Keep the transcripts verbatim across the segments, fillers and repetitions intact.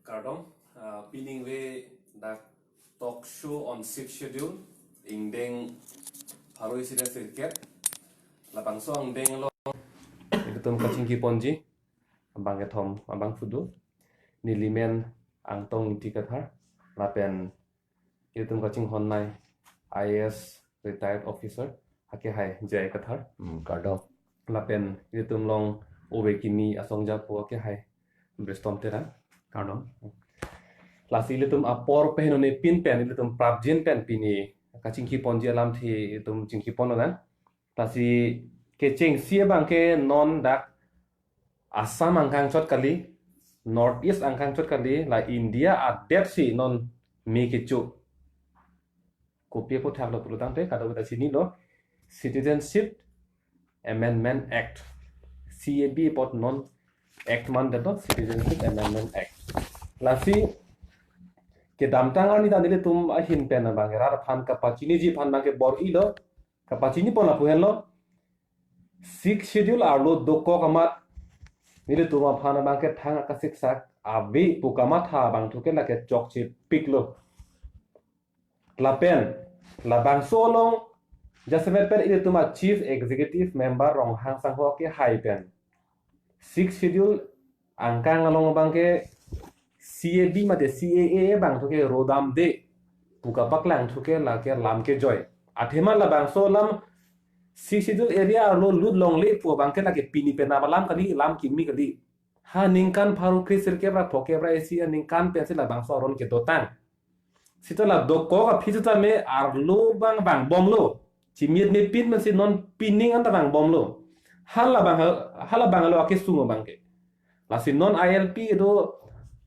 Kardom, ah, pining ve dak talk show on Sixth Schedule, ingdeng pharo isi ra sirkep, labangso angdeng along ilitum kachingki ponji abang kethom abang phudu, nelimen Angtong Ingti Kathar, lapen ilitum kachinghon nai I A S retired officer akehai J I Kathar. Hmm, kardom. Lapen ilitum along ove kimi asong japo akehai Bristom Terang. Kardom. Lasi ilitum apor pen nonepin pen ilitum prapjin pen pini kachingki ponji alamthe ilitum chingki pon nang. Lasi kechengsi abang ke non dak Assam angkang chot kali, North East angkang chot kali, la India adet si non me kecho. Kopi aphuthak lo pulotangte kadokave ta chinilo, Citizenship Amendment Act, C A B apot non Act mandetlo, Citizenship Amendment Act. Lasi kedamtang arni ta nelitum ahin pen abang rat aphan kapachiniji aphan abang ke bor-ilo, kapachini pon lapu henlo. Sixth Schedule arlo dokok amat nelitum aphan abang ke thang akasiksak ave pu kamatha abangthu ke lake chokchepiklo. Lapen labangso along jasemet pen ilitum a Chief Executive Member Ronghang Sangho akehai pen Sixth Schedule angkang along abang ke C A B mate C A A abangthu ke rodamde pu kapaklangthu ke lake lam kejoi. Athema labangso alam Sixth Schedule area arlo lut longle pu abang ke lake pini penap alam kali, lam kimi kali. Ha ningkan pharo kre sirkep ra phokep ra isi aningkan pensi labangso aron kedotang. Seta la dokok aphi seta me arlo abang vangbomlo. Chimiet mepin pensi non pining anta vangbomlo. Halabang, halabang alo akesung abang ke. Lasi non I L P kedo,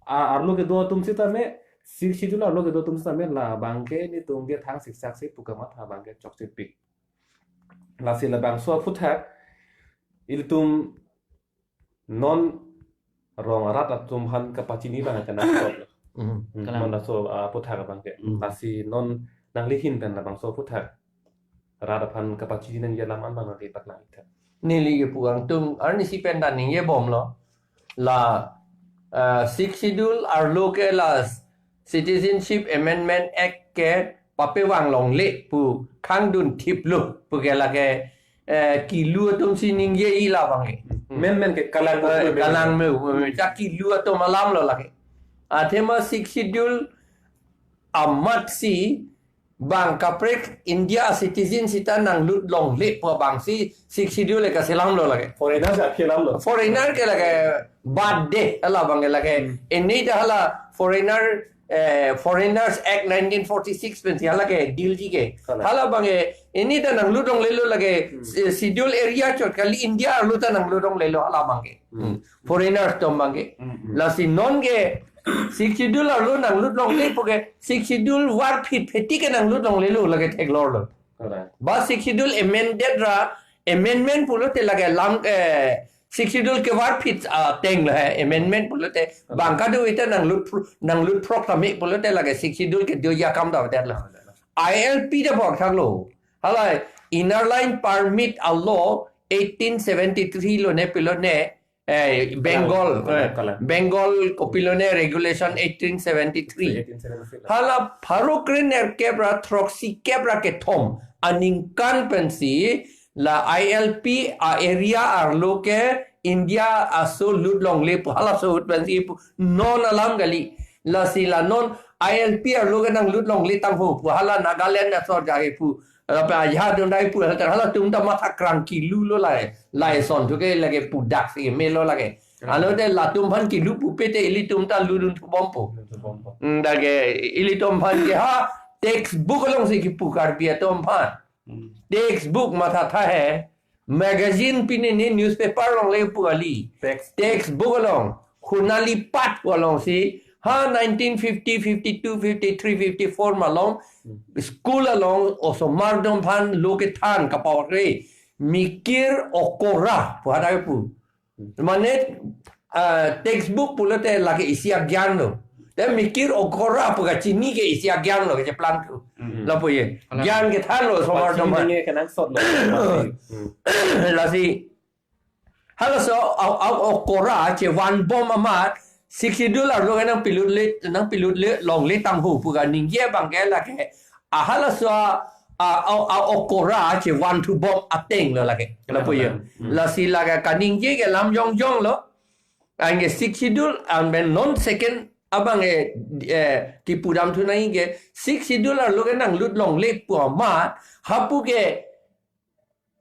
a, arlo kedo atum seta me, Sixth Schedule arlo kedo atum seta me labang ke nelitum ke thang siksak si pu kamatha abang ke chokchepik. Lasi labangso aphuthak ilitum non rong arat atum aphan kapachini abang ke nangkok. Mhm. Hmm, kalang. Non laso, ah, aphuthak abang ke. Hmm. Lasi non nangli ahin pen labangso aphuthak rat aphan kapachini nangji alam an abang nangli paklang ik tha. Neli kepu angtung arnisi pen ta ningjebomlo. La, ah, Sixth Schedule arlo ke la Citizenship Amendment Act ke papevang longle pu khangdun thiplo pu ke lake, eh, kilu atum si ningje-i labang ke. Hmm. Men men ke kalang, eh, kalang me, me, me, ta kilu atum alam lo lake. Athema Sixth Schedule amat si bang kaprek India citizen seta nanglut longle pu abang si Sixth Schedule ke selam lo lake. Foreigner si aphi alam lo. Foreigner ke lake bad de, halabang ke lake. Hmm. Ini ta hala foreigner, eh, Foreigners Act nineteen forty-six pensi hala ke deal ji ke. Kalang. Halabang ke, ini ta nanglut longlelo lake, hmm, si-, schedule area chot kali, India arlo ta nanglut longlelo halabang ke. Hmm. Hmm. Foreigners atum abang ke. Hmm, hmm. Lasi non ke Sixth Schedule arlo nanglut longle pu ke, Sixth Schedule varphit pheti ke nanglut longlelo lake theklorlo. Kalang. Ba Sixth Schedule amended ra, amendment pulote lake lam, eh, Sixth Schedule kevarphit, ah, ateng lo he, amendment pulote. Kalang. Bang kadokave ta nanglut phro-, nanglut phrok tame pulote lake Sixth Schedule kedoji akam ta avedet lo. Kalang. I L P ta bok thaklo. Hala Inner Line Permit a-law eighteen seventy-three lo ne pilo ne, eh, Bengal, kalang, eh, kalang. Bengal kopilo ne regulation eighteen seventy-three. Eighteen seventy-three. Hala pharo krenerkep ra throksikep ra kethom aningkan pensi la I L P a-area arlo ke India aso lut longle pu halaso ahut pensi pu non alam kali. Lasi la non I L P arlo ke nanglut longle tangho pu hala Nagaland asor jahe pu. Lapen ajahak dundai pu hala, halatum ta matha krang kilu lo lai, lason thu ke lake pudak si melo lake. Hmm. Ano te latum aphan kilu pupe te ilitum ta lutdun thubompo. Lutdun thubompo. Hmm, dak ke ilitum aphan ke ha textbook along si kipu Karbi atum aphan. Hmm. Textbook mathatha he. Magazine pine ne newspaper along le pu kali. Text. Textbook along. Khunali Path along si ha nineteen fifty, fifty-two, fifty-three, fifty-four malom, hmm, school along osomar atum aphan lo kethan kapawakre, Mikir Okora pu hadak pu. Hmm. Mane, ah, textbook pulote lake isi agyan lo. Te Mikir Okora pu kachini ke isi agyan lo kacheplang thu. Hmm. Lapu ye. Kalang. Gyan kethan lo osomar atum aphan. Pachini nge kenangsot lo. Hmm. Lasi halaso a, a, Okora chevanbom amat Sixth Schedule arlo ke nangpilut le, nangpilut le longle tangho pu kaningje abang ke lake, ahalaso a, a, a, a okora chevan thubom ateng lo lake. Lapu yo. Hmm. Lasi lake kaningje ke lam jongjong lo. Anke Sixth Schedule, anpen non second abang e, eh, kipudam thu nangji ke Sixth Schedule arlo ke nanglut longle pu amat, hapu ke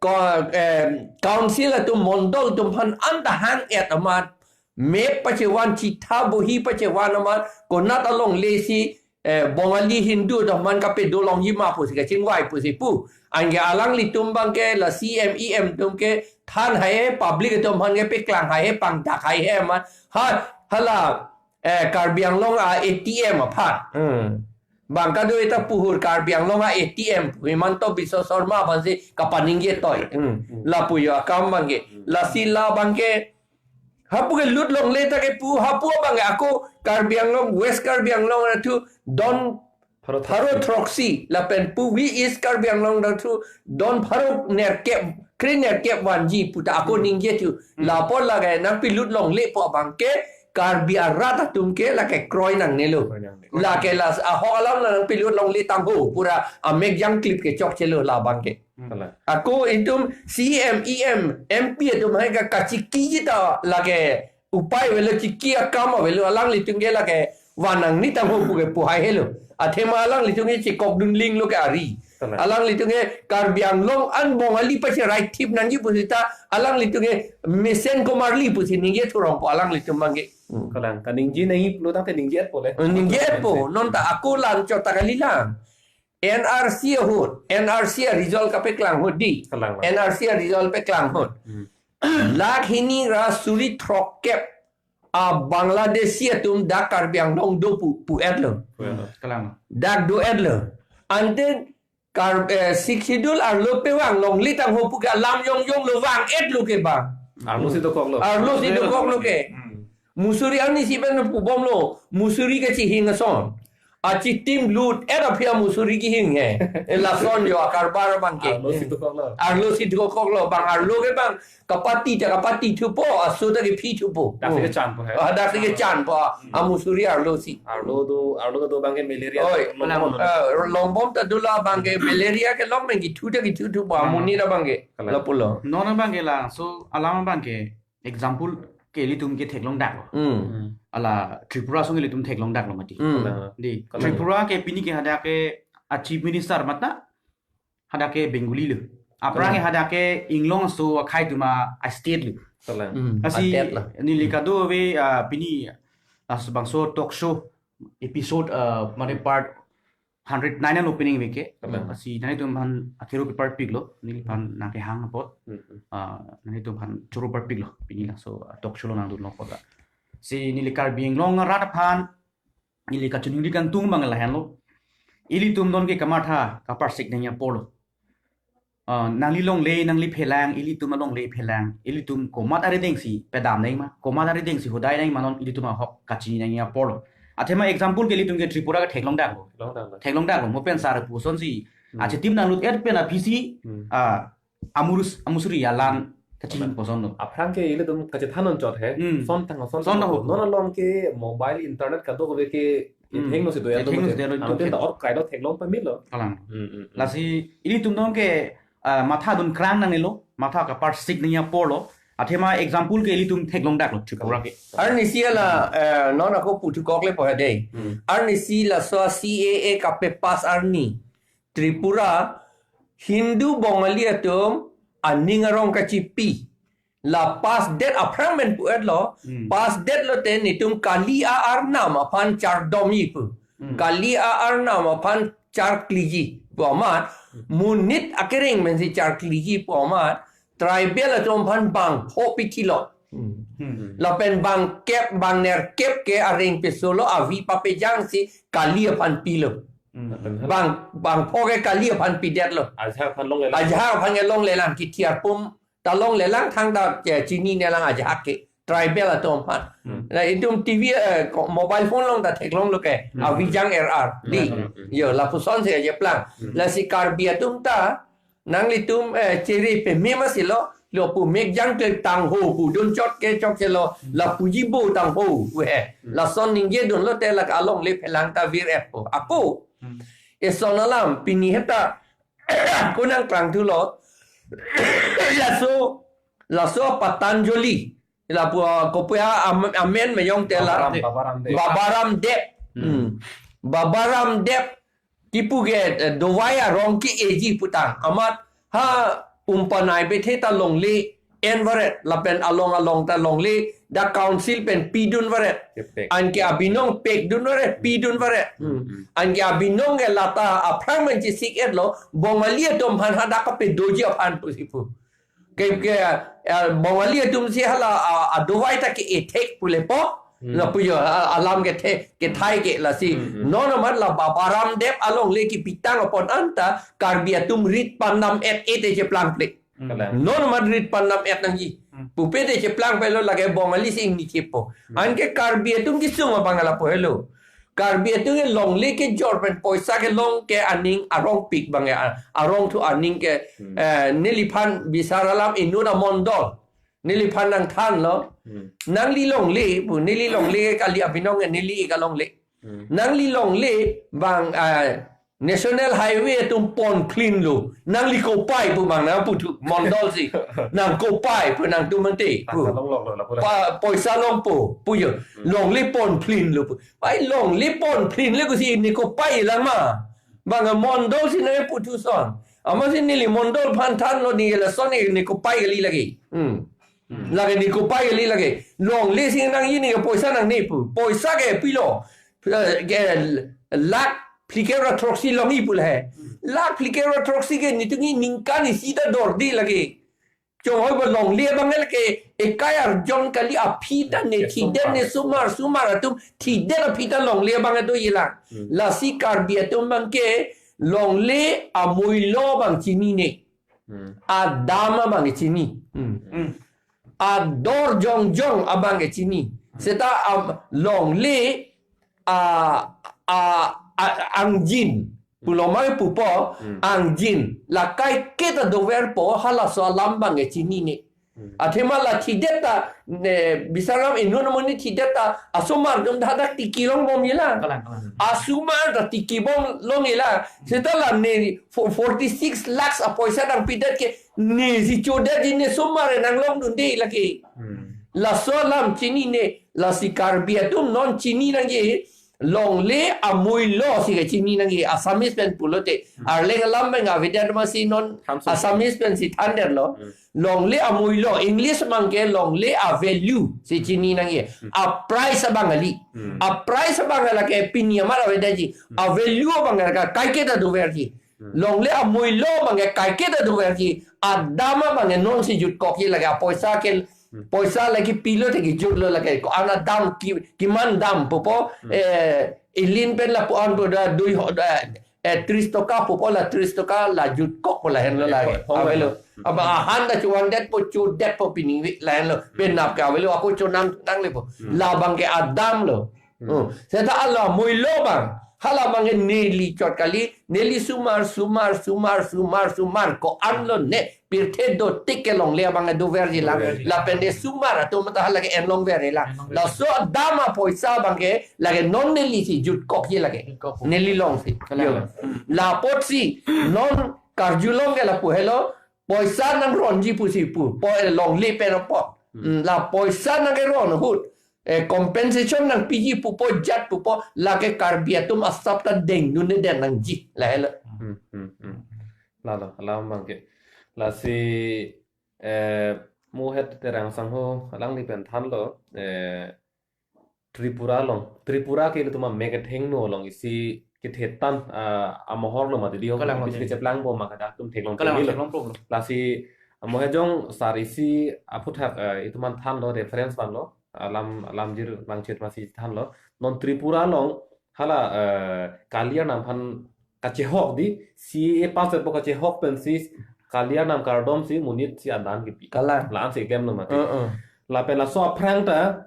ko-, eh, council atum mondol atum aphan anta hang-et amat, map pachevan, chitha bohi pachevan amat, konat alongle si, eh, Bongali Hindu atum aphan kapedo longji ma pusi kachingvai pusi pu. Anke alanglitum abang ke la C M E M atum ke than hai, public atum aphan ke peklang hai, pangdak hai amat. Ha, hala, eh, Karbi Anglong a A T M aphan. Hmm. Bang kado ita puhur Karbi Anglong a A T M pu Himanta Biswa Sarma aphansi kapaningje toi. Hmm. Hmm. Lapu yo akam abang ke. Hmm. Lasi la abang ke, hapu ke lut longle ta ke pu, hapu abang ke ako Karbi Anglong, West Karbi Anglong ra thu don Pharo pharo throksi. Throksi, lapen puvi East Karbi Anglong ra thu don pharo nerkep, kre nerkep vanji pu ta ako Hmm. ningje thu. Hmm. Lapu lake nangpilut longle pu abang ke Karbi arat atum ke lake kroi nangnelo. Kroi nangne. Lake la ahok alam la nangpilut longle tangho pu ra amek jangklip ke chokchelo la abang ke. Hmm. Kalang. Ako itum C M, E M, M P atum hai ka kachiki ji ta lake upai avelo, chiki akam avelo, alanglitum ke lake van nangne tangho pu ke pu hai helo. Athema alanglitum ke chikokdun linglo ke ari. Kalang. Alanglitum ke Karbi Anglong an Bongali pacherai thip nangji pusita, alanglitum ke mesen komarli pusi ningje thurong po alanglitum abang ke. Hmm. Kalang, kaningje nangji pulo tangte ningje-etpo le. Ningje-etpo, non ta ako la-anchot ta kalilang. N R C ahut, N R C a result kapeklang ahut di. Kalang, kalang. N R C a result peklang ahut. Hmm. Lakh hini ra suri throkkep a Bangladeshi atum dak Karbi Anglong do pu, pu-etlo. Pu-etlo. Kalang. Dak do-etlo. Ante Kar-, eh, Sixth Schedule arlo pevang longle tangho pu ke alam jongjong lo, vang-etlo ke bang. Arlo si dokoklo. Arlo si dokoklo ke. Hmm. Musuri arni si pen pubomlo, musuri kachihing ason. Achitim lut-et aphi amusuri kihing he. Eh, lason yo akarbar abang ke. Arlo si dokoklo. Arlo si dokoklo, bang arlo ke bang kapati ta kapati thupo, aso ta kephi thupo. Dak si kechanpo he. Ah, dak si kechanpo, ah, amusuri arlo si. Arlo do, arlo do abang ke malaria. Oi, longbom. Eh, longbom ta dola abang ke malaria kelong abang kethu ta kethu thupo, hmm, amonit abang ke. Kalang. Lapulo. Non abang ke la, so alam abang ke example ke ilitum ke theklongdaklo. Hmm. Hmm. Hala Tripura song ilitum theklongdaklo mati. Hmm. Kalang. Di, kalang. Tripura ke pini ke hadak ke a Chief Minister mata hadak ke Bengali lo. Aphrang ke, hmm, hadak ke inglong aso akhei atum a state lo. Kalang. Hmm. Lasi, adet lo, neli kadokave, ah, pini, ah, bangso talk show episode, ah, mane part hundred nine an opening ave ke. Kalang. Lasi nanglitum aphan akero kepar piklo, neliphan nangkehang apot. Hmm. Ah, nanglitum aphan choro par piklo, pini laso, ah, talk show lo nangdunlo kota. Si neli Karbi Anglong arat aphan neli kachiningri kangtung abang lahenlo. Ilitum non ke kamatha kaparsik nangji apor lo. Ah, nangli longle, nangli phelang, ilitum alongle phelang, ilitum komat arideng si pedam nangji ma, komat arideng si hodai nangji ma, non ilitum ahok kachini nangji apor lo. Athema example ke ilitum ke Tripura ke theklongdaklo. Theklongdaklo. Theklongdaklo, mo pen sar puson si, hmm, achitim nanglut-et pen aphi si, hmm, ah, amurus, amusuri alan kachini, kalang, puson lo. Aphrang ke ilitum kachethan anchot he. Hmm. Son tang, son tang. Son tang ho. Non along ke mobile, internet kadokave ke, hmm, itheng lo si do-et lo. Itheng lo si do-et lo. Anke ta or kailo theklong pamelo. Kalang. Hmm, hmm, hmm. Lasi ilitum non ke, ah, matha dunkrang nangnelo, matha kaparsik nangji apor lo. Athema example ke ilitum theklongdaklo Tripura ke. Arnisi hala, eh, non ako puthukoklepo he dei. Hmm. Arnisi laso C A A kapepass arni Tripura Hindu Bongali atum aning arong kachipi. La passdet aphrang pen pu-etlo, hmm, passdet lote netum kali a-arnam aphan chardomji pu. Hmm. Kali a-arnam aphan charkliji pu amat, hmm, monit akereng pensi charkliji pu amat, tribal atum aphan bangpho pithilo. Hmm. Hmm. Lapen bangkep, bangnerkep ke areng pesolo, avi papejang si kali aphan pilo. Hmm. Bang, bangpho ke kali aphan pidetlo. Ajahak aphan longlelang. Ajahak aphan ke longlelang, kithi arpum ta longlelang, thangta, eh, chininelang ajahak ke. Tribal atum aphan. Hmm. La itum T V, eh, ko-, mobile phone along ta theklonglo ke. Hmm. Avijang R R. Di. Hmm. Yo, lapuson si ajeplang. Hmm. Lasi Karbi atum ta, nanglitum, eh, chere peme masi lo, lo pu, mek jang ke tangho pu, dun chot ke chot ke lo, lapuji bo tangho pu he. Hmm. Lason ningje dunlote lake alongle phelang ta vir-etpo. Apo. Hmm. Eson alam, pini heta, ko nangklangthulo. Laso, laso Patanjali. Lapu, ah, kopi a, am-, amen meyong te la. Baba Ram, Baba Ramdev. Baba Ramdev. Hmm. Hmm. Baba Ramdev kipu ke, eh, dovai arong ke-eji putang. Amat ha umpanai bethe ta longle en varet. Lapen along along ta longle dak council pen pidun varet. Kepek. Anke abinong pekdun varet, pidun varet. Hmm. Hmm. Anke abinong ke lata aphrang men chesik-etlo, Bongali atum aphan hadak kapedoji aphan pusi pu. Ke, ke, eh, Bongali atum si hala, ah, adovai ta ke-ethek pulepo. Hmm. Lapu jo, ah, alam kethe, kethai ke lasi. Hmm, hmm. Non amat la Baba Ramdev alongle kipitang apot anta Karbi atum rit pandam-et-e te cheplangple. Hmm. Kalang. Non amat rit pandam-et nangji. Hmm. Pupe te cheplangpelo, lake Bongali si ingni chepo. Hmm. Anke Karbi atum kesung abang lapu helo. Karbi atum ke longle kejor pen poisa kelong ke aning arongpik abang ya, arongthu aning ke, hmm, eh, neliphan bisar alam inut amondol. Neliphan nangthanlo. Hmm. Nangli longle pu, neli longle kali, abinong ke neli ik alongle. Hmm. Nangli longle abang, ah, National Highway atum ponphlinlo. Nangli kopai pu abang nangputhu, mondol si. Nang kopai pu nangtum ante pu. Poisa longloklo lapu la. Pa, poisa longpo pu jo. Hmm. Longle ponphlinlo pu. Pai longle ponphlinle kosi ne kopai lang ma. Abang mondol si nangputhu son. Amatsi neli mondol aphan thanlo, ne lason ne kopai kali lake. Hmm. Hmm. Lake ne kopai kali lake. Longle si nangji ne poisa nangne pu. Poisa ke pilo. Eh, ke lakh phlikep ra throksi longji pu la he. Hmm. Lakh phlikep ra throksi ke netum ke ningkan isi ta dorde lake. Chonghoi bo longle abang lake ekai arjon kali, aphi ta ne, yes, thidet ne, sumar, sumar atum thidet aphi ta longle abang doji lang. Hmm. Lasi Karbi atum abang ke longle amuilo abang chinine. Hmm. Adam abang chini. Hmm. Hmm. Ador jongjong abang chini. Seta am, longle a, a, a, angjin. Pulo ma pupo, hmm, angjin. La kaike ta doverpo, halaso alam abang chinine. Hmm. Athema la thidet ta, ne, bisar alam inut amonit thidet ta, asomar atum hadak tiki longbomji lang. Kalang, kalang. Asomar ta tiki bomlongji lang. Seta la ne fo-, forty six lakhs apoisa nangpidet ke, ne si chodetji, ne somar nanglongdunde lake. Hmm. Laso alam chinine, lasi Karbi atum non chini nangji, longle amuilo si kachini nangji, Assamese pen pulote. Hmm. Arleng alam pen avedet masi non Hamsung. Assamese pen si thandetlo. Hmm. Longle amuilo, English abang ke longle avalue si chini nangji. Hmm. Aprice abang kali. Hmm. Aprice abang lake pini amat avedetji. Hmm. Avalue abang lake kaike ta doverji. Hmm. Longle amuilo abang ke kaike ta doverji. Adam abang ke non si jutkokji lake, apoisa ke, hmm, poisa lake pilo te kejutlo lake. Ko-an adam ki, kiman dam pupo, hmm, eh, ilin pen lapu-an pu da dui ho da, eh, tris toka pupo, la tris toka la jutkok pu lahenlo lake. Ho, ho, avelo. Hmm. Aba ahan ta chowandetpo, chodetpo piningve lahenlo. Hmm. Penap ke avelo, ako chonam nanglepo. Hmm. Labang ke adam lo. Hmm. Hmm. Seta hala amuilo abang. Hala abang ke neli chot kali, neli sumar, sumar, sumar, sumar, sumar. Ko-anlo ne, pirthe dotik ke longle abang doverji lang. Doverji. Lapen ne sumar atum ta hala ke enlongverji lang. Enlongverji. Laso adam apoisa abang ke, lake non neli si jutkokji lake. Jutkok. Neli long si. Kalang. Yo. Hmm. Lapotsi, non karjulong ke lapu helo, poisa nangronji pusi pu, po, eh, longle pen po. Hmm. Hmm, la poisa nangkeron ahut, eh, compensation nangpiji pupo, jat pupo, lake Karbi atum asap ta dengdunde nangji. Lahelo. Hmm, hmm, hmm. Lalo, alam abang ke. Lasi, eh, Mohet Terang Sangho, alangli pen thanlo, eh, Tripura along. Tripura ke ilitum amek kethengno along isi kethetan, ah, amohor lo mati di ho. Kalang, bis kalang. Kecheplang po maka dak tum theklong. Kalang, theklong. Theklong po. Lasi, ah, Mohet Jong sar isi aphuthak, ah, ilitum aphan thanlo, reference vanlo, alam, alamjir langchit masi thanlo. Non Tripura along hala, eh, kali arnam aphan kachehok di, C A A pass po kachehok pensi kali arnam kardom si monit si adan kipi. Kalang. La-an si klemlo mati. Uh, uh. Lapen laso aphrang ta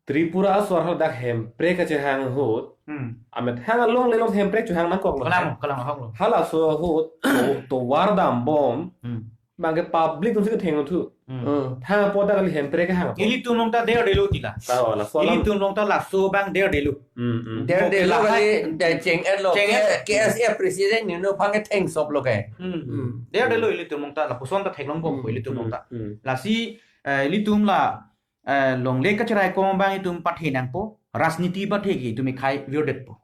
Tripura asor hadak hemprek kachehang ahut. Hmm. Amethang alongle along hemprek chehang nangkoklo. Kalang, kalang, ahoklo. Halaso ahut, to, tovar dambom. Hmm. bangke public atumsi ketheng thu. Hmm. Hmm. Thang apot ta kali Hemprek kehang apot. Ilitum along ta derdelo tila. Ta wala, so alam. Ilitum along ta laso abang derdelo. Hmm, hmm. Derdelo. Oke, lahai. Kali, de cheng-etlo. Cheng-et. K-, KSA president nino aphan ke thengsoplo ke. Hmm. Hmm. Derdelo ilitum along ta, lapuson ta theklongbom. Hmm, ilitum along ta. Hmm, hmm. Lasi, eh, ilitum la, eh, longle kachiraikom abang itum pathe nangpo, rajniti pathe ke itum ikhai virdetpo.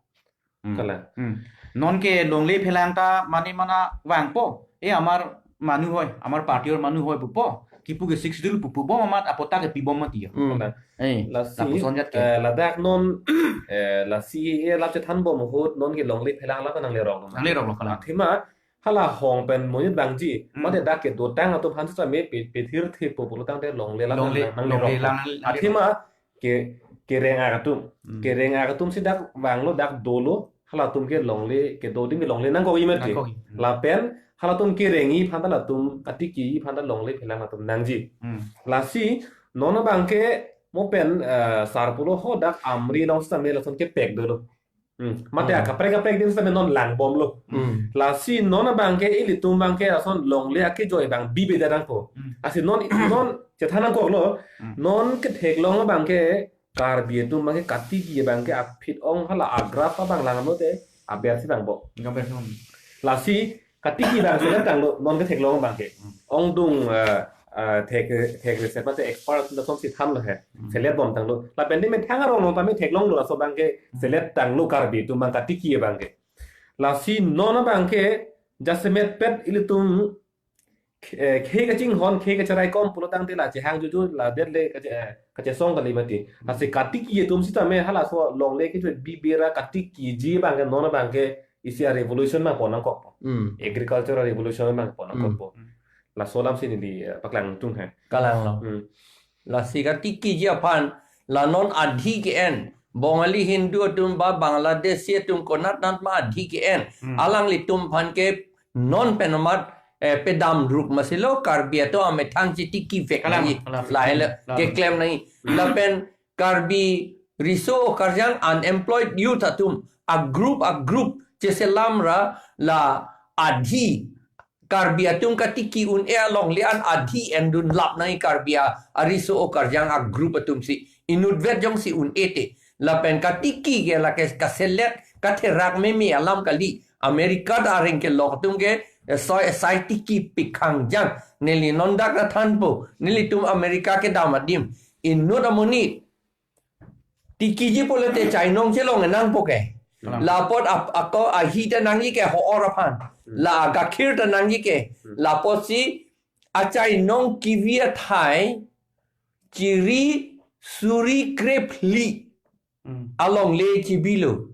Hmm. Kalang. Hmm. Non ke longle phelang ta mane mana vangpo. Eh, amar manu hoi, amar party or manu hoi pupo. Kipu ke Sixth Schedule pupu bom amat apot ta kepibom mati ya. Hmm. Kalang. Eh, lasi, lapuson jat ke. Eh, ladak non, eh, lasi, eh, lap chethanbom ahut, non ke longle phelang lap nanglerok lo ma. Nanglerok lo, kalang. Athema, hala hong pen monit abangji, Hmm. mate dak kedotang atum aphan sitame pe-, pethirthepo pulotangte longle lap longle, nang, nanglerok longle lo. Lang, lang, lang. Athema, ke, kereng-ak atum. Hmm. Kereng-ak atum si dak vanglo, dak dolo, halatum ke longle, kedo adim ke longle nangkok-i mati. Nangkok-i. Hmm. Lapen, halatum kereng-i aphan ta latum, katiki aphan ta longle phelang latum nangji. Hmm. Lasi, non abangke, mo pen, eh, sar pulo ho dak Amri along sitame lason kepek dolo. Hmm. Mate Hmm. akaprek kaprek adim sitame non langbomlo. Hmm. Lasi non abangke ilitum abangke lason longle akejoi abang bibe da nangpo. Hmm. Lasi non, non chethan nangkoklo, Hmm. non ketheklong abangke Karbi atum abangke katiki abangke aphi-ong hala agraph abang langno te aber si vangpo. Nggak ber. Lasi katiki abang selet tanglo, non ketheklong abangke. Hmm. Ongdung, eh, eh, thek, thek research mate expert atum lason si thanlo he. Hmm. Selet bom tanglo. Lapen di methang arong nong tame theklonglo, laso abangke Hmm. selet tanglo Karbi atum abang katiki abangke. Lasi non abangke jasemet pet ilitum, eh, khei kachinghon, khei kachiraikom pulotangte la chehang juju, la det le kache-, eh, kachesong kali mati. Lasi katiki atum sitame halaso longle kejoi bibe ra katikiji abangke non abangke isi a-revolution abang pon nangkokpo. Hmm. Agricultural revolution abang pon Hmm. nangkokpo. Hmm. Laso alam si neli, eh, paklangdun he. Kalanglo. Hmm. Lasi katikiji aphan, la non adhi ke-en, Bongali Hindu atum ba Bangladeshi atum konat nat ma adhi ke-en. Hmm. Alanglitum aphan ke non pen amat, eh, pedam ruk masilo Karbi atum amethang chitiki vek Kalang, nangji. Kalang. Lahelo, Kalang. Keklem nangji. Hmm. Lapen Karbi riso karjang unemployed youth atum a group a group cheselam ra la adhi Karbi atum katiki un-e alongle an adhi endun lap nangji Karbi a, ariso karjang a group atum si inutvet jongsi un-e te. Lapen katiki ke lake kaselet katherak meme alam kali. America ta areng kelok atum ke, eh, soi esai tikipik khangjang. Neli non dak ta thanpo. Nelitum America kedam adim. Inut amonit tikiji pulote chainong chelong nangpo ke. Hmm. Lapot ap-, ako ahi ta nangji ke ho-or aphan. Hmm. La gakhir ta nangji ke. Hmm. Lapot si achainong kivi athai chiri suri krephli. Hmm. Alongle chibilo.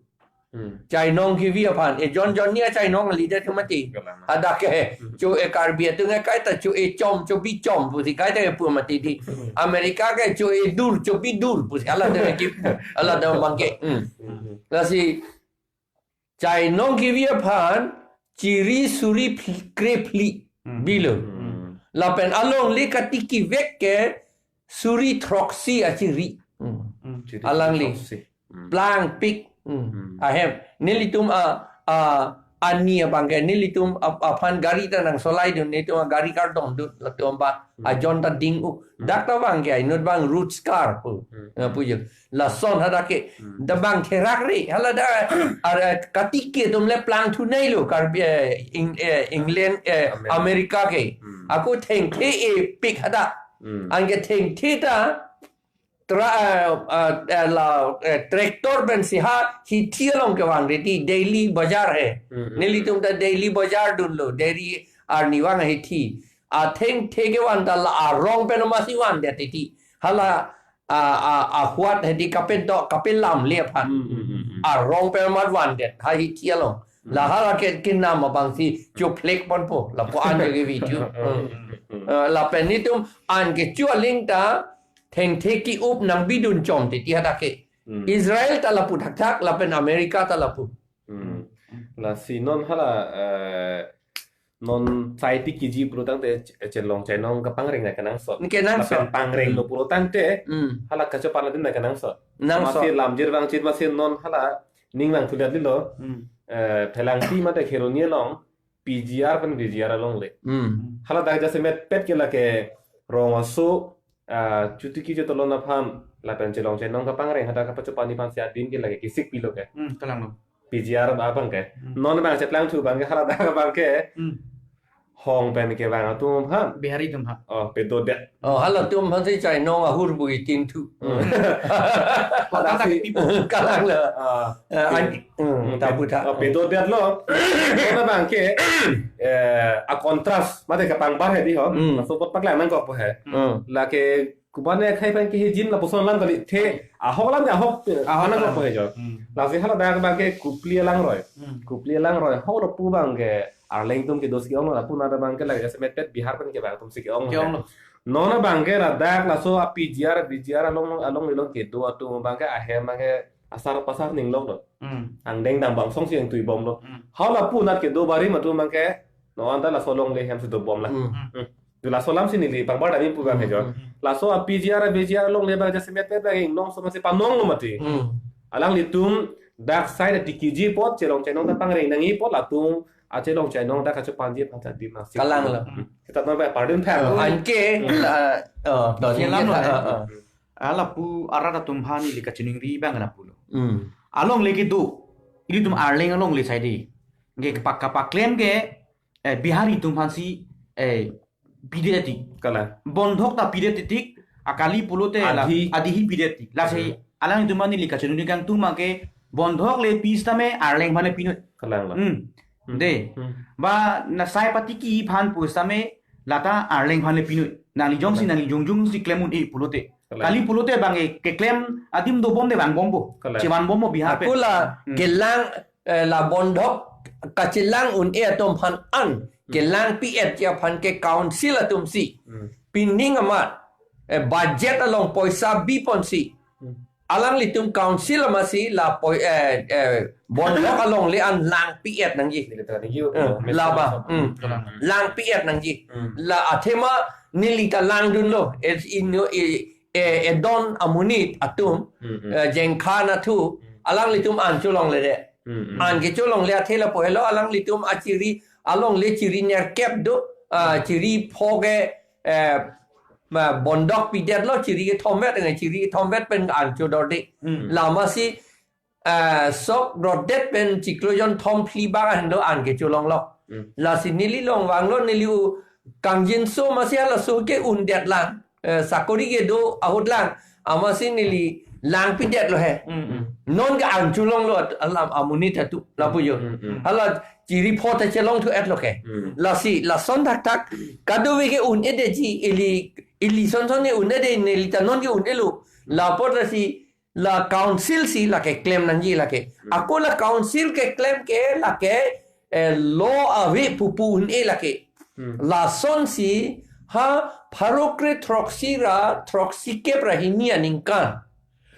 Hmm. Chainong kivi aphan. Ejon jon ni achainong lidet ke mati. Galang. Hadak ke, Hmm. cho-e Karbi atum ke kaita cho-e chom, chobi chom pusi kaita kepu mati di. Hmm. America ke cho-e dur, chobi dur pusi. Hala de kepu. Hala de abangke. Hmm. Hmm. Lasi chainong kivi aphan chiri suri phli-, krephli Hmm. bilo. Hmm. Lapen alongle katiki vek ke suri throksi achiri. Hmm. Hmm. Chiri Alangli. throksi. Hmm. Plangpik. Hmm. Hmm. Ahem. Nelitum a, a, ani abangke. Nelitum ap-, aphan gari ta nangsolai dun. Nelitum a gari kardom dun. Latum ba. Hmm. Ajon ta ding-u. Hmm. Dak ta abangke. Inut abang Roots car pu. Hmm. Nangpuji. Lason hadak ke. Hmm. Da bang therak re. Hala da, ara katiki atum le plangthu nangji lo. Karbi, eh, Eng-, eh, England, eh, America. America ke. Hmm. Ako thengthe epik hadak. Hmm. Anke thengthe ta tra-, eh, eh, eh, la, eh, tractor pen si ha hithi along kevang reti daily bazaar he. Hmm, hmm. Nelitum ta daily bazaar dunlo, daily arni vang hithi. Athengthe kevan ta la arong pen masi vandet titi. Hala, a, a, ahuat hedi kapedo, kapelamle aphan. Hmm, hmm, hmm, hmm. Arong pen mat vandet, ha hithi along. Hmm. La hala ke kinam abang si, chuphlek ponpo, lapu an ke video. Hmm, hmm, hmm, hmm. Eh, lapen nelitum an kecho aling ta, thengthe ki-up nangbidun chom titi hadak ke. Hmm. Israel ta lapu thakthak, lapen America ta lapu. Hmm. Lasi non hala, eh, non chai tikiji pulotangte ch-, chelong chainong kapangreng na kenangsot. Kenangsot. Lapen pangrenglo pulotangte, Hmm. hala kachopan adim na kenangsot. Nangsot. Masi lamjir vangjir masi non hala ning vangthuliat lilo. Hmm. Eh, Phelangpi mate Kheroni along. P G R pen V G R alongle. Hmm. Hala dak jasemet pet ke lake rong aso, ah, chuti ki chotolon aphan lapen chelong chenong kapangreng hadak kapachopani aphansi adim ke lake kesik pilo ke. Hmm, kalang lo. P G R abang ke. Hmm. Non bang cheplangthu bang ke hala dak bang ke. Hmm. Hong pen kevang atum aphan. Bihari atum aphan. Oh, pedodet. Oh, halatum aphansi chainong ahur bu itin thu. Hmm. Kota tak pipo. Kalang lo. Ah. Eh, an-, hmm, hmm, ta pu tha. Oh, pedodet lo. Karena bang ke, eh, a contrast, mate kapangbar he di ho. Hmm. Laso apot paklang nangkokpo he. Hmm. Lake komatne akhei aphan kehijim lapuson alam kali, the ahok alam ke ahok, ahok alam alam. Kokpo he jo. Hmm. Lasi hala dak bang ke Kopili alangroi. Hmm. Kopili alangroi. Hok lapu bang ke Arleng atum kedo si ke-ong lo, lapu nada bang ke lake jasemet pet Bihar pen kevang atum si ke-ong lo. Ke-ong lo. Non bang ke ladak laso a P G R, V G R along, alongle along kedo atum bang ke ahem bang ke asar pasar ninglok lo. Hmm. Angdeng dambang song si ingtui bom lo. Hmm. Hala pu nat kedo barim atum bang ke non anta laso alongle hem si dobom la. Hmm. Hmm. Tu laso alam si neli pangbar dami pu bang ke jo. Hmm. Laso a P G R, V G R alongle bang jasemet pet bang inglong so masi panong lo mati. Hmm. Alanglitum dak side tikiji apot chelong chenong ta pangreng nangji apot latum a chelong chenong dak kachopanji aphan ta dim nangsi. Kalang lo. Hmm. Kita no ba pardon pha. Oh, anke, hmm, ah, oh, don. Kelang lo, ah, ah. Hala pu arat atum aphan ili kachiningri bang lapu lo. Hmm. Alongle kedo. Ilitum Arleng alongle side. Ke kapak kapaklem ke, eh, Bihari atum aphansi, eh, pidet tik. Kalang. Bondhok ta pidet tik, akali pulote la, adhi, adhi hi pidet tik. Lasi, hmm, alanglitum aphan ili kachiningri kangtung ma ke, bondhok le pi sitame Arleng aphan le pinoi. Kalang lo. Hmm. Hmm. De. Hmm. Ba na sai patiki aphan pu sitame lata Arleng aphan le pinoi. Nangli jongsi, kalang, nangli jongjong si klem un-e pulote. Kalang. Kali pulote bang ke keklem adim dobom de vangbompo. Kalang. Chevanbompo Bihar pen. Ako la, hmm, kelang, eh, la bondhok kachelang un-e atum aphan an. Hmm. Kelang pi-et ji aphan ke council atum si. Hmm. Pining amat, eh, budget along poisa biponsi. Hmm. Alanglitum council amatsi la poi, eh, eh, bondhok alongle an lang pi-et nangji. Neli ta nangji, eh, oh, mes laba, sama. Hmm. Kalang. Lang pi-et nangji. Hmm. La athema neli ta langdunlo. Es ino, eh, eh, edon amonit atum, hmm, hmm, eh, jengkha nathu, hmm, alanglitum an cholongle de. Hmm, hmm. An kecholongle athe lapu helo alanglitum achiri alongle chiri nerkep do, ah, chiri pho ke, eh, ma bondhok pidet lo chiri kethom vet nge, chiri kethom vet pen an chodor de. Hmm. La masi, eh, sok rodet pen chiklo jonthom phli bang ahin lo an kecholong lo. Hmm. Lasi neli long vanglo neli u kangjinso masi halaso ke undet lang. Eh, sakori kedo ahut lang. Amatsi neli lang pidet lo he. Hmm, hmm. Non ke an cholonglo at-, alam amonit ta tu lapu jo. Hmm, hmm. Hala chiri pho ta chelongthu-et lo ke. Hmm. Lasi, lason thakthak, kadokave ke un-edet ji, ili, ili son son ke un-edet, neli ta non ke un-elo. Lapu lasi, la council si lake klem nangji lake. Hmm. Ako la council keklem ke lake, eh, law ave pupu un-e lake. Hmm. Lasonsi ha pharo kre throksi ra throksi kep ra hini aningkan.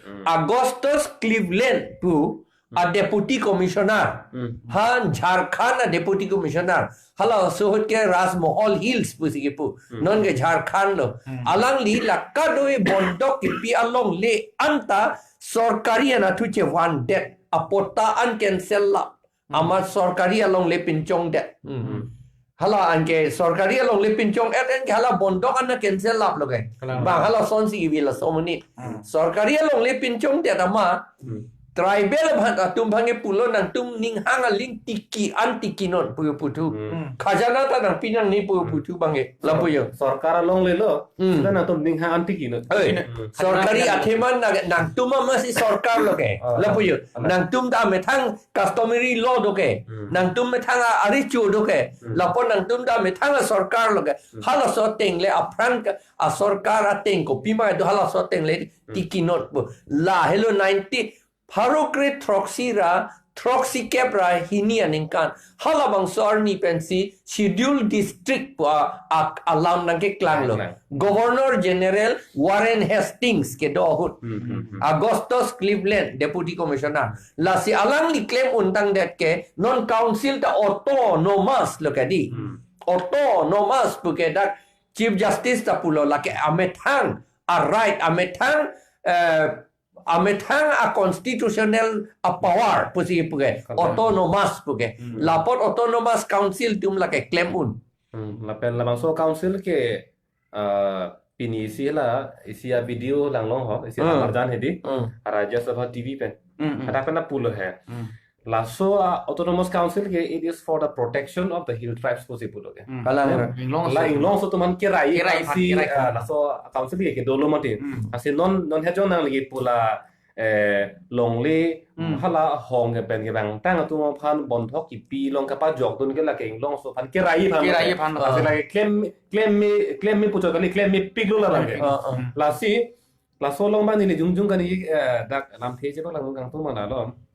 Hmm. Augustus Cleveland pu a, hmm, deputy commissioner. Hmm. Ha Jharkhand a deputy commissioner. Halaso ahut ke Rajmahal Hills pusi kepu. Hmm. Non ke Jharkhand lo. Hmm. Alangli la kadokave bondhok kepi alongle anta sorkari anatthu chevandet. Apatta an cancel lap. Hmm. Amat sorkari alongle pinchongdet. Hmm. Hala anke sorkari alongle pinchong-et anke hala bondhok an cancel lap lo ke. Kalang. Bang hala sonsi iwi laso amonit. Hmm. Sorkari alongle pinchongdet amat. Hmm. Tribal aphan atum aphan ke pulo nangtum ning hang aling tiki an tikinon pu puthu. Hmm. Khajana ta nangpi nangne pu, hmm, puthu bang ke. Lapu jo. Sorkar alongle lo. Hmm. Sita nangtum ning hang an tikinon. Oi. Hmm. Sorkari athema nang, nangtum amatsi sorkar lo ke. Ah. Lapu jo. Kalang. Nangtum ta methang customary law do ke. Hmm. Nangtum methang a, arichu do ke. Hmm. Lapu nangtum ta methang a sorkar lo ke. Hmm. Halaso ateng le aphrang ke, a sorkar ateng kopima do halaso ateng le, hmm, tikinon pu. La helo ninety, pharo kre throksi ra throksi kep ra hini aningkan. Halabangso arni pensi Scheduled District pu a, a, alam nangkeklang lo. Kalang. Governor General Warren Hastings kedo ahut. Hmm, hmm, hmm. Augustus Cleveland, Deputy Commissioner. Lasi alangli klem untangdet ke non council ta autonomous lo ke di. Hmm. Autonomous pu ke dak Chief Justice ta pulo lake amethang, a right amethang, eh, amethang a constitutional a power pusi puke, correct, autonomous puke. Hmm. Lapot autonomous council atum lake klem un. Hmm. Lapen labangso council ke, ah, pini isi la, isi a video langlong ho, isi, hmm, amarjan hedi, hmm, Rajya Sabha T V pen. Hmm, hmm. Ada pen pulo he. Hmm. Laso, ah, autonomous council ke, it is for the protection of the hill tribes pusi pulo ke. Hmm. Kalang. Inglong, la so, inglong so atum aphan kerai, kerai aphan, si, kerai aphan, ah, laso council ke, ke dolo mati. Hmm. Lasi non, non hejong nanglegi pu la, eh, longle, hmm, hala hong ke pen kevangtang atum aphan bondhok kipi along kapajokdun ke lake inglong so aphan kerai aphan, kerai mati, aphan. Lasi, ah, lake klem, klem me, klem me puchot kali, klem mepiklo la lake. Ah, ah. Lasi, laso along abang neli jongjong kani, eh, dak lamthe chebak lang kangtung mana lo.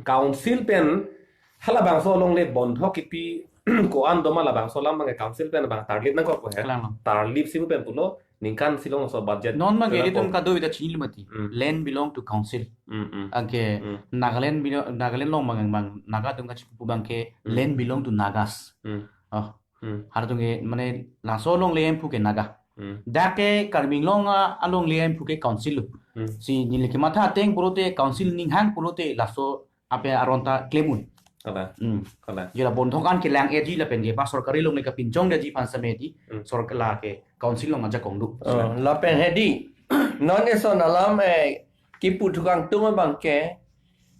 Council pen halabangso alongle bondhok kipi ko-an doma labangso alam abang council pen abang tarlip nangkok ko he. Kalang. Tarlip si pu pen pulo ningkan si along so budget. Non abang ke, kalang, itum ko, kadokave ta chinilo mati. Hmm. Land belong to council. Hmm, hmm. Anke, hmm, Nagaland belong, Nagaland along abang, abang Naga atum kachipu abang ke, hmm, land belong to Nagas. Hmm. Oh. Hmm. Halatum ke mane laso alongle hemphu ke Naga. Hmm. Dak ke Karbi Anglong a, alongle hemphu ke council lo. Hmm. Si neli kematha ateng pulote council aning hang pulote laso ape aron ta klem un. Kalang. Hmm. Kalang. Jela bondhok an kelang-etji lapen ke ba sorkari alongle kapinchongdetji aphan samedi, hmm, sorkar lake council along ajakong do. Oh, lapen hedi. Non eson alam, eh, kipu thukangtung abang ke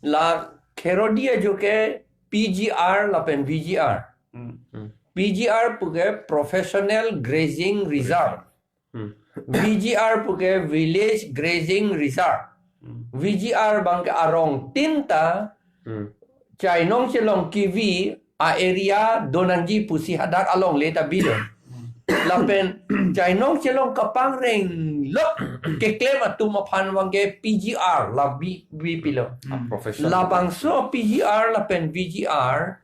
la Kheroni ajo ke P G R lapen V G R. Hmm. Hmm. P G R puke Professional Grazing Reserve. Hmm. V G R puke Village Grazing Reserve. Hmm. V G R abang ke arong tin ta, hmm, chainong chelong kivi a area donangji pusi hadak alongle ta bilo. Hmm. Lapen chainong chelong kapangreng lo keklem atum aphan abang ke P G R la bi, bi pilo. Hmm. Professional. Labangso P G R lapen V G R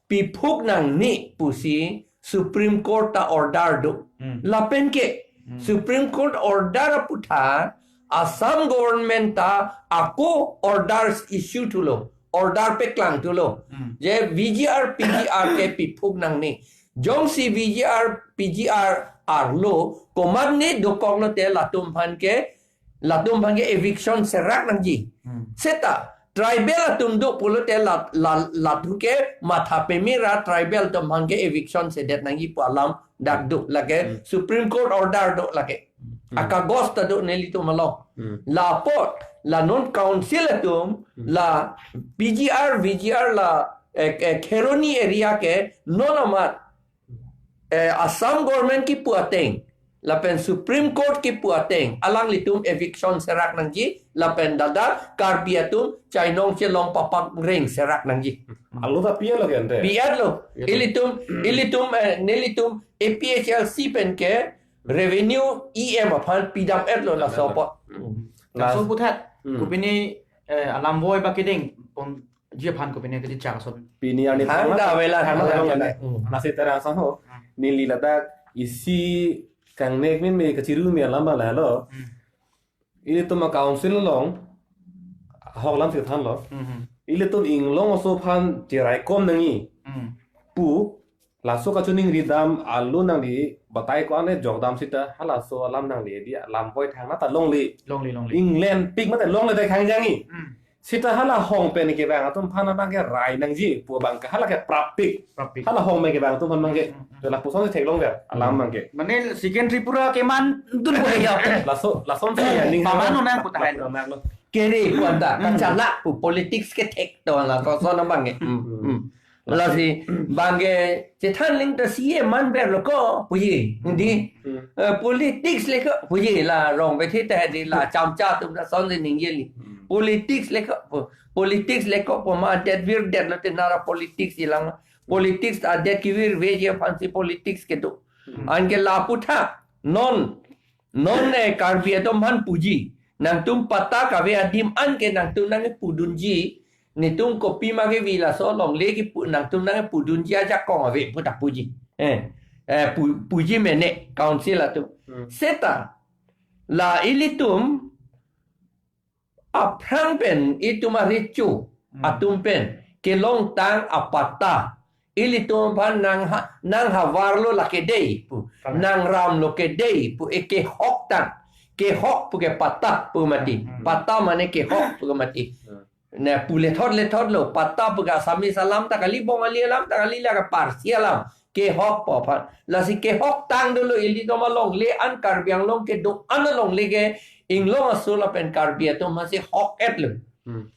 piphuk nangne pusi Supreme Court ta order do. Hmm. Lapen ke, hmm, Supreme Court order aputhak Assam government ta ako orders issue thulo, order paklang thulo. Hmm. Je V G R, P G R ke piphuk nangne. Jongsi V G R, P G R arlo komatne dokoklo te latum aphan ke, latum aphan ke eviction serak nangji. Hmm. Seta tribal atum do pulote la, la, latum ke matha pemera tribal atum aphan ke eviction sedet nangji pu alam dak do, lake, hmm, Supreme Court order do lake. Hmm. Akagos ta do nelitum along. Hmm. Lapot la non council atum, hmm, la P G R, V G R la, eh, eh, Kheroni area ke non amat, eh, Assam government kipu ateng lapen Supreme Court kipu ateng alanglitum eviction serak nangji lapen ladak Karbi atum chainong chelong papangreng serak nangji. Alo ta P L lo ke ante? P L lo. Iya, ilitum, ilitum, eh, nelitum A P H L C pen ke revenue E M aphan pidam-etlo laso apot. Hmm. Laso aphuthak, hmm, kopine, eh, alam voi ba kedeng pon ji aphan kopine kachechak ason. Pini arni hang thang da la, vela, thang hang da da vela. Vela. Hmm. Lasi terang ason ho. Hmm. Neli ladak isi kangnek min me kachiru me alam ba la lo. Hmm. Ilitum a council along ahok alam si thanlo. Hmm. Ilitum inglong aso aphan cheraikom nangji. Hmm. Pu laso kachiningri dam alo nangli batai ko-an le jokdam seta halaso alam nangli di alam voi thang na ta longle. Longle, longle. Ingleng pik mate longle ta khangjangji. Hmm. Seta hala hong pen kevang atum aphan abang ke rai nangji pu abang ke hala ke prapik. Prapik. Hala hong pen kevang atum aphan abang ke. Hmm, hmm, hmm. Lapuson si theklongver alam, hmm, abang ke. Mane second Tripura kemandun ko ya. Laso, lason si ya ning paman nang pu tahai lo. Nang lo. Kere pu anta, hmm, kachalak pu politics kethek to laso ason abang ke. Hmm. Hmm. Hmm. Lasi abang ke chethan ling ta C A manverlo ko puji. Hindi. Hmm. Eh, politics le ko puji la rong bethe ta di la chamcha atum ta son de ningje li. Hmm. Politics le ko pu-, politics le ko pu ma det virdetlo te nara politics ilang. Politics ta det kevirveji aphansi politics kedo. Hmm. Anke la aputhak non, non, eh, Karbi atum aphan puji. Nangtum patta kave adim an ke nangtum nangpudunji. Netum kopima kevi laso longle kipu nangtum nangpudunji ajakong ave pu ta puji. Eh, eh, pu-, puji mene council atum. Hmm. Seta la ilitum aphrang pen itum arecho, hmm, atum pen kelongtang apatta ilitum aphan nang ha-, nang havarlo lake dei pu, kalang, nang ramlo ke dei pu eke hoktang. kehok puke patta pu mati. Hmm, hmm. Patta mane kehok puke mati. Hmm. Ne pu lethot lethotlo, patta puke Assamese alam ta kali, Bongali alam ta kali, lake Parsi alam. Kehok pu aphan. Lasi kehok tang dolo ilitum alongle an Karbi Anglong kedo-an alongle ke inglong aso lapen Karbi atum masi hok-etlo. Hmm.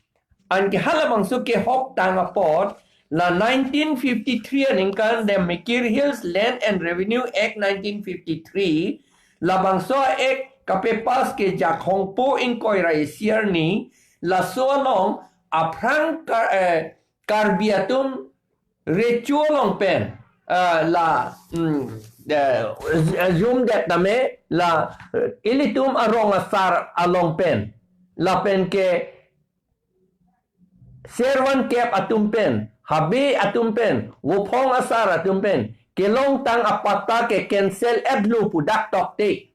Anke halabangso kehok tang apot, la nineteen fifty-three aningkan, the Mikir Hills Land and Revenue Act nineteen fifty-three, labangso act kapepass ke Jakhongpo ingkoi ra isi arni, laso along aphrang Kar-, eh, Karbi atum recho along pen, ah, la, mm, eh, jumdet tame la, eh, ilitum arong asar along pen, lapen ke Servan kep atum pen, Habe atum pen, Vophong asar atum pen kelongtang apatta ke cancel-etlo pu dak tokte.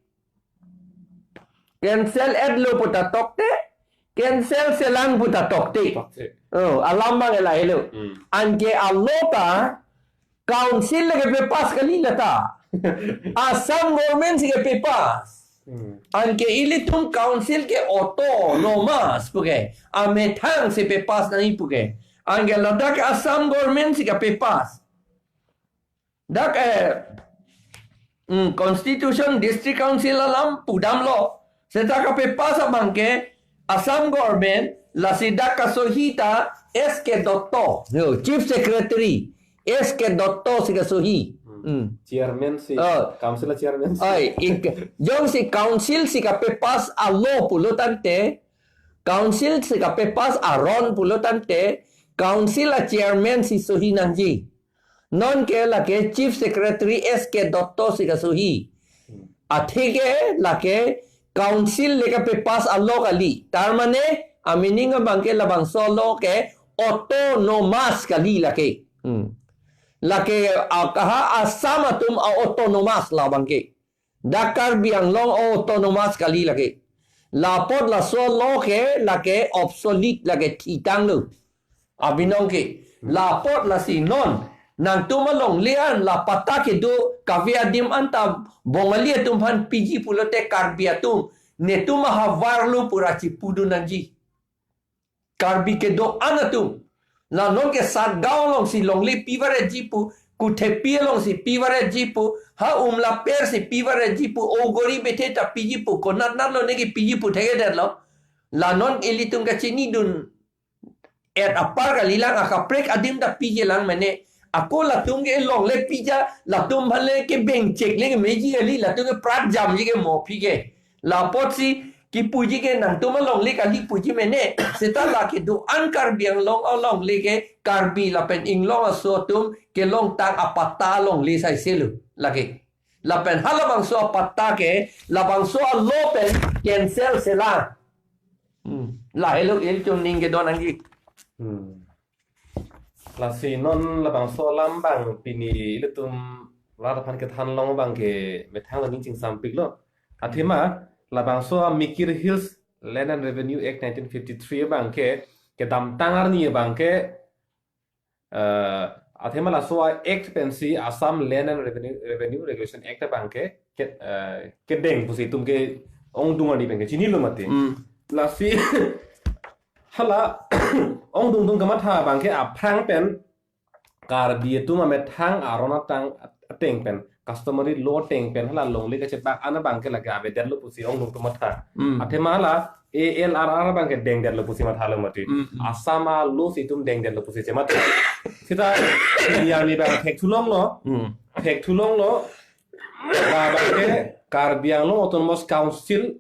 Cancel-etlo pu ta tokte, cancel selang pu ta tokte. Tokte. Oh, alam abang lahelo. Hmm. Anke alo ta council le kepepass kali lata. Assam government si kepepass. Hmm. Anke ilitum council ke autonomous puke, amethang si pepass nangji puke. Anke ladak Assam government si kepepass. Dak, eh, hmm, constitution, district council alam pudamlo. Seta kapepass abang ke Assam government, lasi dak kasohi ta S K Dotto, yo, Chief Secretary, S K Dotto si kasohi. Hmm. Hmm. Chairman si, Oh. Council a chairman si. Ai, ik-, jongsi council si kapepass alo pulo tangte, council si kapepass aron pulo tangte, council a chairman si sohi nangji. Non ke lake Chief Secretary S K Dotto si kasohi. Athe ke lake council le kapepass alo kali. Tar mane, a meaning abang ke labangso alo ke autonomous kali lake. Hmm. Lake, ah, kaha Assam atum a autonomous labang ke. Dak Karbi Anglong autonomous kali lake. Lapot laso alo ke lake obsolete, lake thitanglo. Abinong ke. Lapot lasi non nangtum alongle an la patta kedo kave adim anta Bongali atum aphan piji pulote Karbi atum netum ahavarlo pura chipudun nangji. Karbi kedo-an atum. La non ke Satgaon alongsi longle pivaretji pu, Kuthepi alongsi pivaretji pu, ha Umlaper si pivaretji pu, Ogori bethe ta piji pu, konat natlo neke piji pu thekthedetlo. La non ilitum kachinidun et apar kalilang, akaprek adim ta pijelang mane. Ako latum ke longle pija, latum aphan le kebengchek le kemeji kali, latum ke prat jamji ke mo phi ke. Lapotsi kipuji ke nangtum alongle kali puji mene. Seta lake do-an Karbi Anglong alongle ke Karbi lapen inglong aso atum kelongtang apatta alongle saiselo lake. Lapen halabangso apatta ke labangso alo pen cancel selang. Hmm. Lahelo ilitum ning kedo nangji. Hmm. Lasi non labangso alam abang pini ilitum rat aphan kethan long abang ke methang lo ning chingsampiklo. Athema labangso a Mikir Hills Land and Revenue Act nineteen fifty-three abang ke kedamtang arni abang ke, eh, athema laso a act pensi Assam Land and Revenue, Revenue Regulation Act abang ke, ke, eh, kedeng pusi itum ke ongdung arni abang ke chinilo mati. Hmm. Lasi hala ongdung atum kamatha abang ke aphrang pen Karbi atum amethang aron atang ateng pen, customary law ateng pen hala longle kachebak an abang ke lake avedetlo pusi ongdung atum matha. Hmm. Athema hala A L R R abang ke dengdetlo pusi mathalo mati. Hmm, hmm. Assam alo si itum dengdetlo pusi chematha. Seta niya ni abang thekthulonglo. Hmm. Thekthulonglo. Labang ke Karbi Anglong Autonomous Council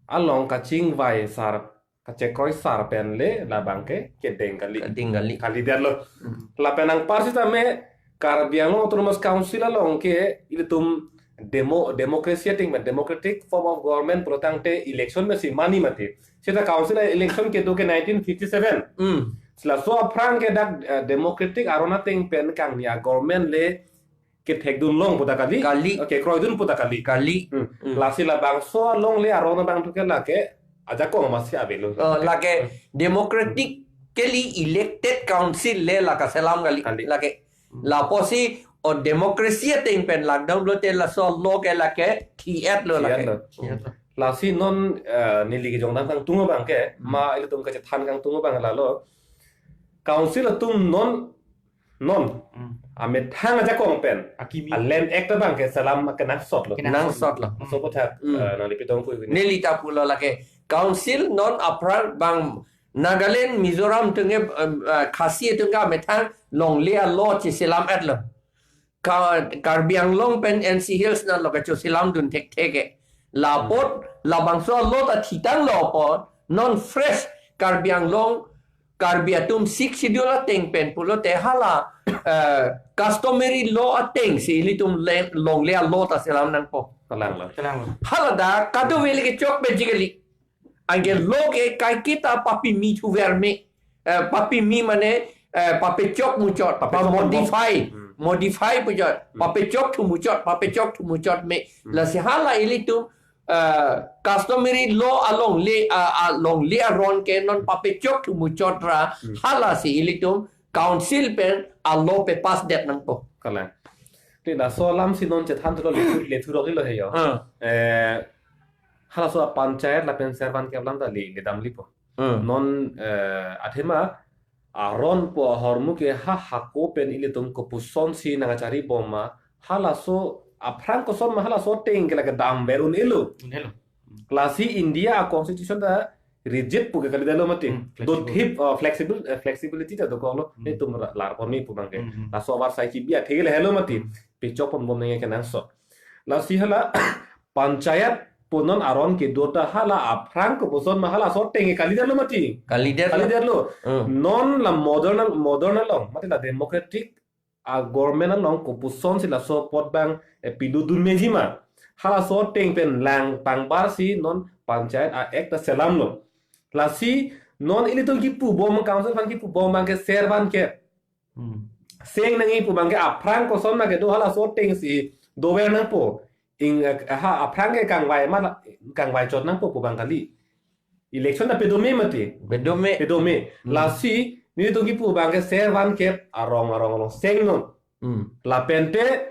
along kachingvai sar, kachekroi sar pen le labang ke kedeng kali. Kedeng kali. Kalidetlo. Hmm. Lapen anpar sitame Karbi Anglong Autonomous Council along ke ilitum demo, democracy ateng pen, democratic form of government pulo tangte election mesi mani mati. Seta council election kedo ke nineteen fifty-seven. Hmm. Laso aphrang ke dak, eh, democratic aron ateng pen kangni a government le kethekdun long pu ta kali. Kali. Oke, kroidun pu ta kali. Kali. Hmm. Hmm. Lasi labangso alongle aron abang thu ke lake ajakong masi avelo. Oh, lake democratically elected council le lake selam kali. Kali. Lake. Hmm. Lapusi o democracy ateng pen lockdown lote laso alo ke lake thi-etlo lake. Thi-etlo. Thi-etlo. Lasi non, eh, neli kejongdam kangtung abang ke, Hmm. ma ilitum kachethan kangtung abang lalo. Council atum non, non, Hmm. amethang ajakong pen, Akimi. a Land Act abang ke selam kenangsot lo. Kenangsot. Nangsot lo. Hmm. So aphuthak, Hmm. eh, nangli pitong pui ini. Neli ta pulo lake. Council non aphrang bang Nagaland, Mizoram atum ke, em, eh, Khasi atum ke amethang longle a-law cheselam-et lo. Ka-, Karbi Anglong pen N C Hills nanglo kachoselamdun thekthe ke. Lapot, labangso a-law ta thitanglo apot, non fresh Karbi Anglong, Karbi atum Sixth Schedule ateng pen pulote hala, eh, customary law atengsi ilitum le-, longle a-law ta selam nangpo. Kalang lo. Kalang lo. Hala dak kadokave le kechok pen ji kali. Anke law ke kaiketa papimi thuver me. Eh, papimi mane, eh, papechok muchot, Papechok pa-modify, Hmm. modify puchot, Hmm. papechok thu muchot, papechok thu muchot me. Hmm. Lasi hala ilitum, eh, customary law alongle, a, alongle aron ke non papechok thu muchot ra, Hmm. halasi ilitum council pen a-law papass det nangpo. Kalang. Te laso alamsi non chethan thulo lethu, lethu rok lo he yo. Hmm. Eh, halaso a-panchayat lapen Servan Kep alam ta le, ledam lipo. Hmm. Non, eh, athema aron pu ahormu ke ha hako pen ilitum kopusonsi nangkachari bom ma, halaso aphrang koson ma halaso ateng ke lake damver un-elo. Un-elo. Lasi India a-constitution ta rigid pu ke kalidetlo mati. Hmm, flexible. Dothip, uh, flexible, uh, flexibility ta dokoklo. Hmm. Netum ra-, lar ponmi pu abang ke. Hmm, hmm. Laso avarsai chibi athe ke lahelo mati. Hmm. Pechok pon bom nangji kenangsot. Lasi hala panchayat pu non aron kedo ta hala aphrang kopuson ma halaso ateng ke kalidetlo mati. Kalidet. Kalidetlo. Hmm. Non la modern, modern along, mati la democratic a-government along kopusonsi laso apot abang, eh, pidun meji ma. Halaso ateng pen lang pangbarsi non panchayat a-act ta selamlo. Lasi non ilitum kipu bom, council aphan kipu bom abang ke Servan Kep. Hmm. Seng nangji pu abang ke aphrang koson ma kedo halaso atengsi dover nangpo. Ing, eh, ha aphrang ke kangvai ma la, kangvai chot nangpo pu abang kali. Election ta pedome mati. Pedome. Pedome. Hmm. Lasi nelitum kipu abang ke Servan Kep arong arong along seng non. Hmm. Lapente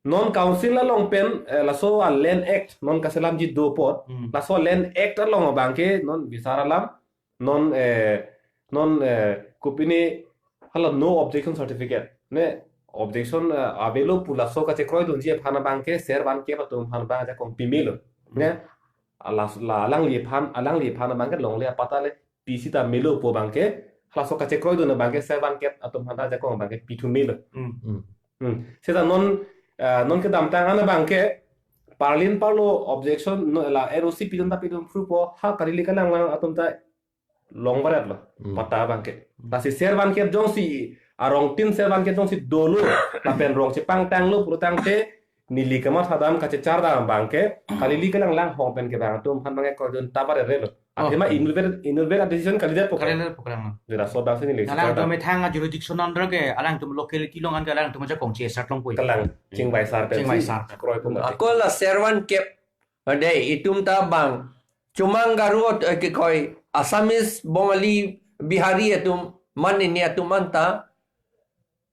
non council along pen, eh, laso a-Land Act non kaselamji do apot. Hmm. Laso Land Act along abang ke non bisar alam non, eh, non, eh, kopine hala no objection certificate. Ne objection, eh, avelo pu laso kachekroidunji aphan abang ke Servan Kep atum aphan abang ajakong pimelo. Ne ala la alangliphan, alangliphan abang ke longle apatta le pisita melo pu abang ke, halaso kachekroidun abang ke Servan Kep atum aphan ajakong abang ke pithu melo. Hmm. Hmm. Hmm. Seta non, eh, non kedamtang an abang ke parlin parlo objection, no, la N O C pidun ta pidun phrupo, ha karili kalang lang atum ta longvaretlo, Hmm. patta abang ke. Lasi Servan Kep jongsi, arongtin Servan Kep jongsi dolo, lapen rong chepangtanglo pulotangte, neli kamatha dam kachechar dam abang ke, karili kalang lang hong pen ke abang atum aphan abang ke kroidun ta varet-etlo. Oh. Athema inutvet, inutvet a-decision kalidetpo. Kalidetpo kalang. Jera so abangsi neli Alang chechar dam. Atum methang a-jurisdiction under ke, alangtum locality along an ke alangtum ajakong chesat longpo. Kalang, chingvaisar pensi. Chingvaisar. Kroipo mati. Ako la Servan Kep. Ade itum ta bang. Chomang Garo, eh, kekoi Assamese, Bongali, Bihari atum, mane ne atum anta.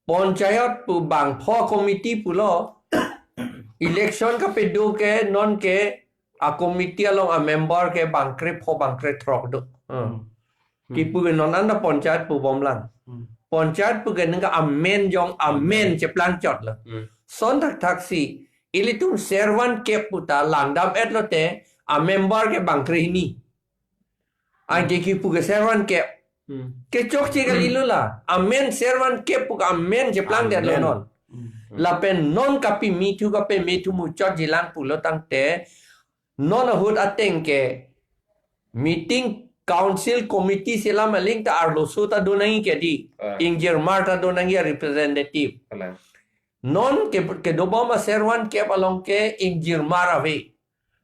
Panchayat pu bangpho committee pulo. Election kapedo ke non ke a-committee along a-member ke bangkrepho bangkrethrok do. Hmm. Hmm. Kipu ke non anta panchayat pu bomlang. Hmm. Panchayat pu ke ningka amen jong amen cheplang chotlo. Hmm. Son thakthaksi ilitum Servan Kep pu ta langdam-etlo te a-member ke bangkrehini. Anke kipu ke Servan Kep. Hmm. Kechokche kalilo la. Amen Servan Kep pu ke amen cheplangdetlo Amen. non. Hmm. Lapen non kapimithu kapemethu muchotji lang pulotangte non ahut ateng ke meeting council committee selam aling ta arloso ta do nangji ke di. Ah. Ingjirmar ta do nangji a-representative. Kalang. Non ke, kedobom a-Servan Kep along ke ingjirmar ave.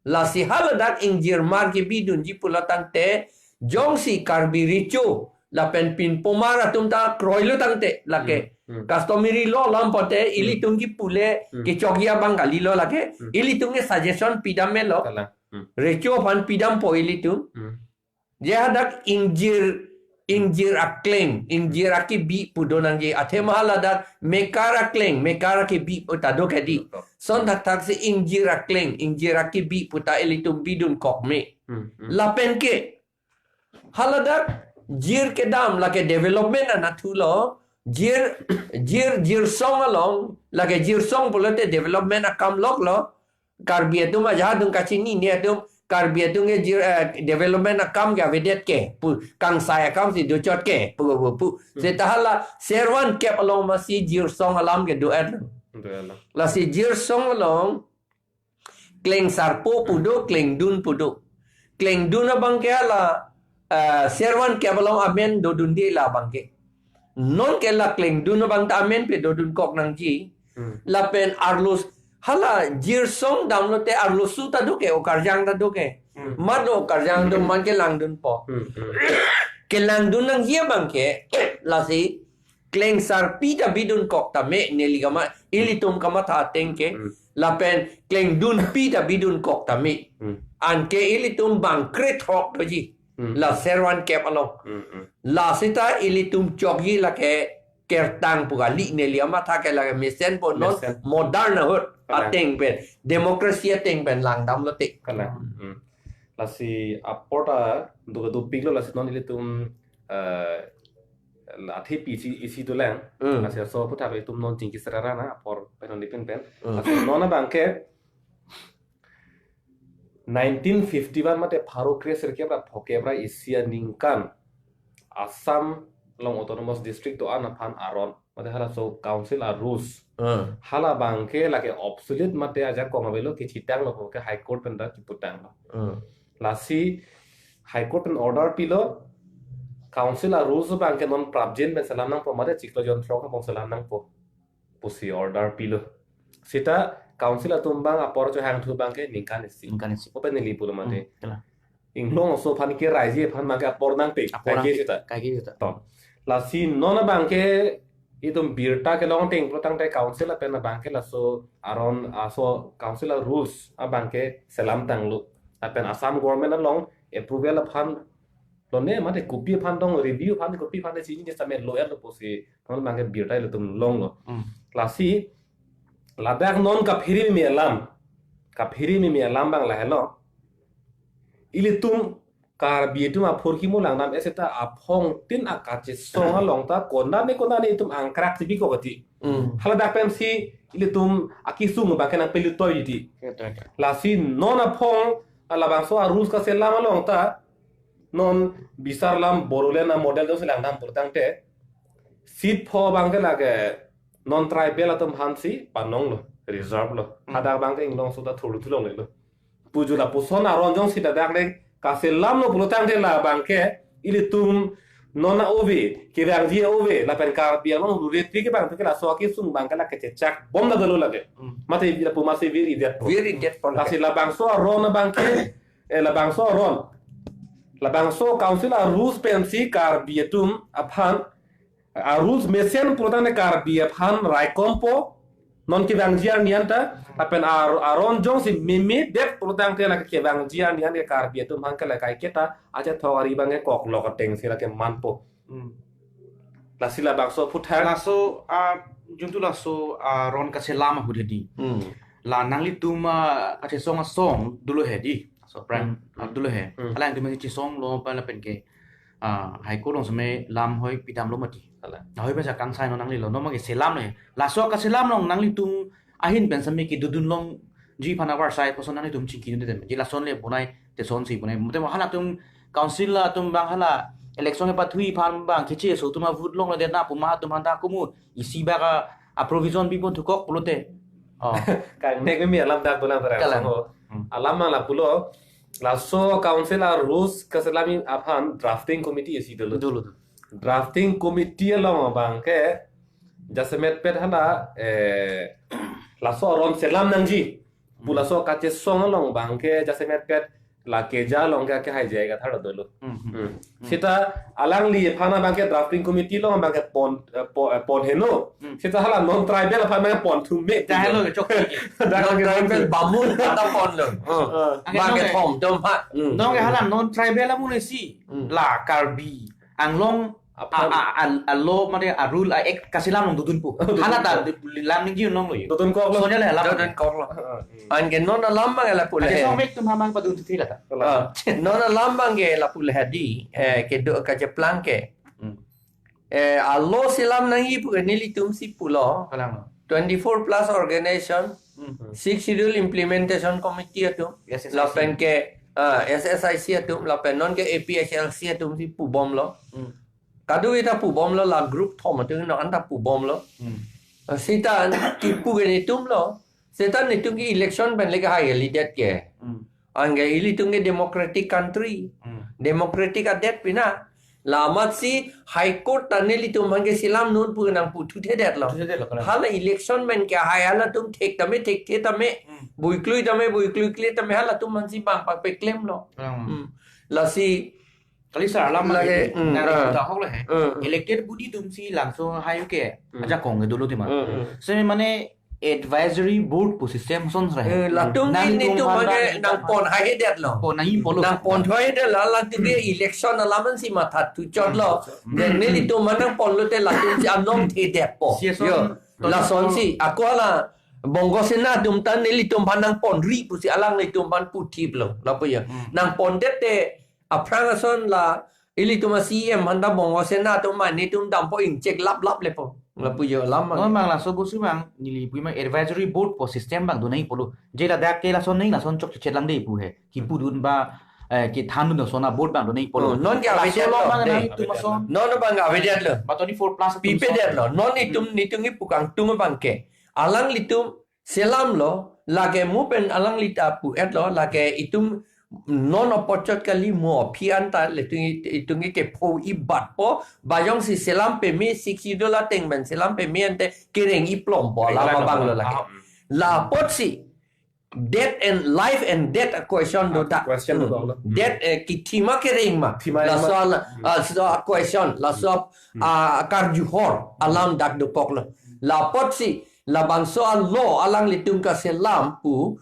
Lasi haladak ingjirmar kebidunji pulotangte jongsi Karbi Recho lapen Pinpomar atum ta kroilotangte lake. Hmm, hmm. Customary law alam pote Hmm. ilitum kipu le Hmm. kechokji abang kalilo lake. Hmm. Ilitum ke suggestion pidam melo. Kalang. Hmm. Recho aphan pidampo ilitum. Hmm. Je hadak ingjir, ingjir akleng, ingjir akebi pu do nangji. Athema haladak mekar akleng, mekar akebi pu ta do ke di. Betul. Lason thakthak si ingjir akleng, ingjir akebi pu ta ilitum bidun kok me. Hmm, hmm. Lapen ke haladak jir kedam lake development anatthu lo, jir, jir, jirsong along, lake jirsong pulote development akam lok lo, Karbi atum ajahak atum kachinine atum, Karbi atum ke jir, eh, development akam ke avedet ke, pu, kangsai akam si dochot ke, pu, pu, pu. Hmm. Seta hala Servan kep along masi jirsong alam ke do-et lo. Do-et lo. Lasi jirsong along, kleng sarpo pu do, kleng dun pu do. Kleng dun abang ke hala, eh, Servan kep along amen dodunde la abang ke. Non ke la kleng dun abang ta amen pe dodun kok nangji. Hmm. Lapen arlus, hala jirsong damlote arloso ta do ke, okarjang ta do ke. Hmm. Mat do okarjang do man kelangdunpo. Hmm, hmm. Kelangdun nangji abang ke, lasi, kleng sarpi ta bidun kok tame, neli kama, ilitum kamatha ateng ke, Hmm. lapen kleng dunpi ta bidun kok tame. Hmm. Anke ilitum bangkre thok doji. Hmm. La Servan kep along. Hmm, hmm. La seta ilitum chokji lake kertang pu kali, neli amatha ke lake mesenpo, non Mesen. Modern ahut Kalang. Ateng pen, democracy ateng pen langdam lote. Kalang. Hmm. Lasi apor ta do, dopiklo, lasi non ilitum, eh, la athepi isi, isi dolang. Hmm. Lasi laso aphuthak ilitum non chingki serara na apor pen, non dipin pen. Hmm. Lasi non abang ke nineteen fifty-one mate pharo kre sirkep ra phokep ra isi aningkan Assam along autonomous district do-an aphan aron, mate halaso council a-rules. Hmm. Hala abang ke lake obsolete mate ajakong avelo, kechitanglo pu ke High Court pen ta kiputanglo. Hmm. Lasi High Court pen order pilo, council a-rules abang ke non prapjin pen selam nangpo, mate chiklo jonthrok abang selam nangpo pusi order pilo. Seta council atum abang apor chohangthu abang ke ningkan isi. Ningkan isi. Open neli pulo mate. Hmm, kalang. Inglong aso aphan ke raiji aphan abang ke apor nangpik. Apor kaike nangpik. Seta. Kaike seta. To. Lasi non abang ke itum birta kelong ateng pulotangte council lapen abang ke laso aron aso council a-rules abang ke selam tanglo. Lapen Assam government along approval aphan lone mate kopi aphan tong, review aphan, kopi aphan si ni same lo-etlo pusi non abang ke birta ilitum longlo. Hmm. Lasi ladak non kaphere meme alam, kaphere meme alam abang lahelo. Ilitum Karbi atum aphurkimo langdam-et seta aphongtin akachesong along ta konane konane itum angkrak si bikok ati. Hmm. Haladak pensi ilitum akesung abang ke nangpelutoi ati. Betul, betul. Lasi non aphong labangso a-rules kaselam along ta non bisar alam Bodoland a-model jongsi langdam pulotangte, seat pho abang ke lake non tribal atum aphansi panonglo, reserve lo. Hmm. Hadak abang ke inglong aso ta thurlu thulonglelo. Pu jo lapuson aron jongsi ladak le kaselamlo pulotangte la abang ke ilitum non a-ove, kevangji a-ove, lapen Karbi Anglong ruretri ke abang ke laso akesung abang ke lake chechak bom la dolo lake. Hmm. Mate lapu masi vir-idetpo. Vir-idetpo lake. Lasi labangso aron abang ke, eh, labangso aron, labangso council a-rules pensi Karbi atum aphan a-rules mesen pulotangte Karbi aphan raikompo, non kevangji arni anta, lapen ar-, aron jongsi memedet pulotangte lake kevangji arni anta Karbi atum aphan ke lake kaike ta achethok ari abang ke koklok ateng si lake manpo. Hmm. Lasi labangso aphuthak. Laso, ah, jumtu laso, ah, aron kaselam ahut hedi. Hmm. La nanglitum, ah, kachesong asong dolo hedi. So, pran, Hmm. ah, dolo he. Hmm. Hala nanglitum chesonglo pa lapen ke, ah, High Court along seme lam hoi pidamlo mati. Hala. Hoi pensi kangsai non nanglilo, non abang ke selamlo he. Laso kaselam along nanglitum ahin pen seme kedodun longji aphan avarsai koson nanglitum chingkidunde tame. Je lason le bonai, tesonsi bonai. Mate halatum council atum abang hala election kepathui aphan abang keche aso atum a-vote longledet na pu ma atum aphan ta kumu isi bak a, a-provision bipon thukok pulote. Oh. Kangnek meme alam dak dolang tara. Kalang. So, Hmm. alam abang lapulo, laso council a-rules kaselam aphan drafting committee isi dolo. Dolo, dolo. Drafting committee along abang ke jasemetpet hala, eh, laso aron selam nangji pu Hmm. laso kachesong along abang ke jasemetpet la keja along ke, ke haije kathar dolo. Hmm, hmm. Hmm. Hmm. Seta alangliphan abang ke drafting committee along abang ke pon, eh, po-, eh, pon heno. Hmm. Seta hala non tribal aphan abang ke pon thum me. Tahelo ke chok ke. Dak Non ke tribal pon thum. Bamun kata ponlo. Oh. Ah. Abang ke Oke, thom thom ha. Hmm. Non ke hala non tribal amonit si. Hmm. La Karbi, anglong a, a, a, a law mane a rule a act kaselam along dodunpo. Hala ta lam ningje un longlo yo. Dodunkoklo. Lason le hala. Dodunkoklo. Anke non alam abang lapu le. Kachesong mek atum hamang padun tuti lata. Ah, non alam abang ke lapu le hadi. Eh, kedo kacheplang ke. Hmm. Eh, a law selam nangji pu ke nelitum si pulo. Kalang lo. Twenty-four plus organization, Hmm. Sixth Schedule Implementation Committee atum, S S I C. Lapen ke, ah, S S I C atum, lapen non ke A P H L C atum si pubomlo. Hmm. Kadokave ta pubomlo, la group thom atum non anta pubomlo. Hmm. Ah, seta kipu ke netum lo. Seta netum ke election pen le kehai kalidet ke. Hmm. Anke ilitum ke democratic country. Hmm. Democratic adet pina. La amatsi High Court ta nelitum abang ke selam non pu nangputhu thedetlo. Puthu thedetlo, kalang. Hala election pen kehai halatum thek tame thekthe tame. Hmm. Buiklui tame buikluikle tame halatum abang si bang pakpeklemlo. Kalang. Hmm. Lasi Kali sir, alam lake, lake, hmm, nang ah. Puta hok le he. Hmm. Elected body atum si langso hai ke, hmm, ajakong ke dolo tema. Hmm, hmm. Se mane advisory board pu system ason sra he. Eh, latum nang ni netum abang ke nang pon hai he detlo. Pon nangji pulo. Nang pon thoi he detlo, latum ke election alam an si matha thuchotlo. Hmm. Then netum abang nang ponlote latum si anom thedetpo. Si ason, yo. Lason si, ako hala, Bongo Sena atum ta nelitum abang nang ponri pusi alanglitum abang puthiplo. Lapu ya. Hmm. Nang pondet te, aphrang ason la, ilitum a C M hanta Bongo Sena atum mane atum dampo ingchek laplap lepo. Lapu yo lam. Non abang laso busi abang, neli pu abang advisory board pu system abang do nangji pulo. Je ladak ke lason nangji, lason chokchechet lang de pu he. Kipudun ba, eh, kethandun ason a board abang do nangji pulo. Oh, non ke laso avedetlo, lo abang de. Nangtum ason. Non abang avedetlo. Ba twenty-four plus atum ason. Pipedetlo. Non itum, hmm, netum kipu kangtung abang ke. Alanglitum selamlo, lake mo pen alangli ta pu-etlo, lake itum non apot chot kali mo aphi anta le itum, itum ke pho ibatpo, ba jongsi selam peme, Sixth Schedule ateng pen selam peme ante kereng iplompo, eh, alam abang lo lake. Ah, hmm. La apotsi, death and life and death a question do, ah, dak. Question do, hmm, lo. Death, eh, kethima kereng ma. Thima ma. Laso ala, hmm, ah, so a question, laso, hmm, ah, karjuhor, alam dak dokoklo. La apotsi, labangso a law alanglitum kaselam pu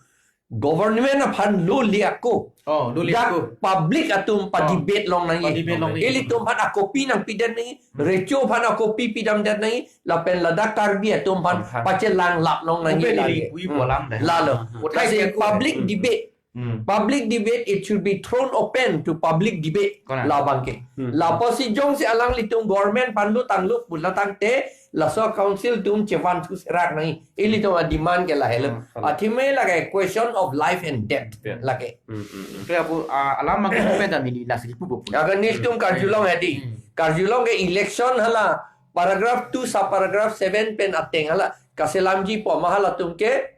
government aphan lo liako. Oh, lo liako. Dak public atum, oh, pa-debate long nangji. Pa-debate long nangji. Ilitum aphan a copy nangpidet nangji, hmm, recho aphan a copy pidamdet nangji, lapen ladak Karbi atum aphan, aphan, pachelang lap long nangji. Open lagi, lagi. Pu-i, hmm, bolam deh. Lalo. Uthai kasi dia ko. Public, hmm, debate. Hmm. Public debate, it should be thrown open to public debate. Kona. Labang ke. Hmm. Lapusi jongsi alanglitum government aphan lutanglo pulo tangte, laso council atum chevan thu serak nangji. Ilitum a demand ke lahelo. Hmm, kona. Athema lake question of life and death. Yeah. Lake. Hmm, hmm, hmm. Kaya pu, ah, alam abang ke pen ta neli lasi kipu pu. Agar nelitum karjulong hedi. Hmm. Karjulong ke election hala paragraph two sub paragraph seven pen ateng hala kaselamji pu ma halatum ke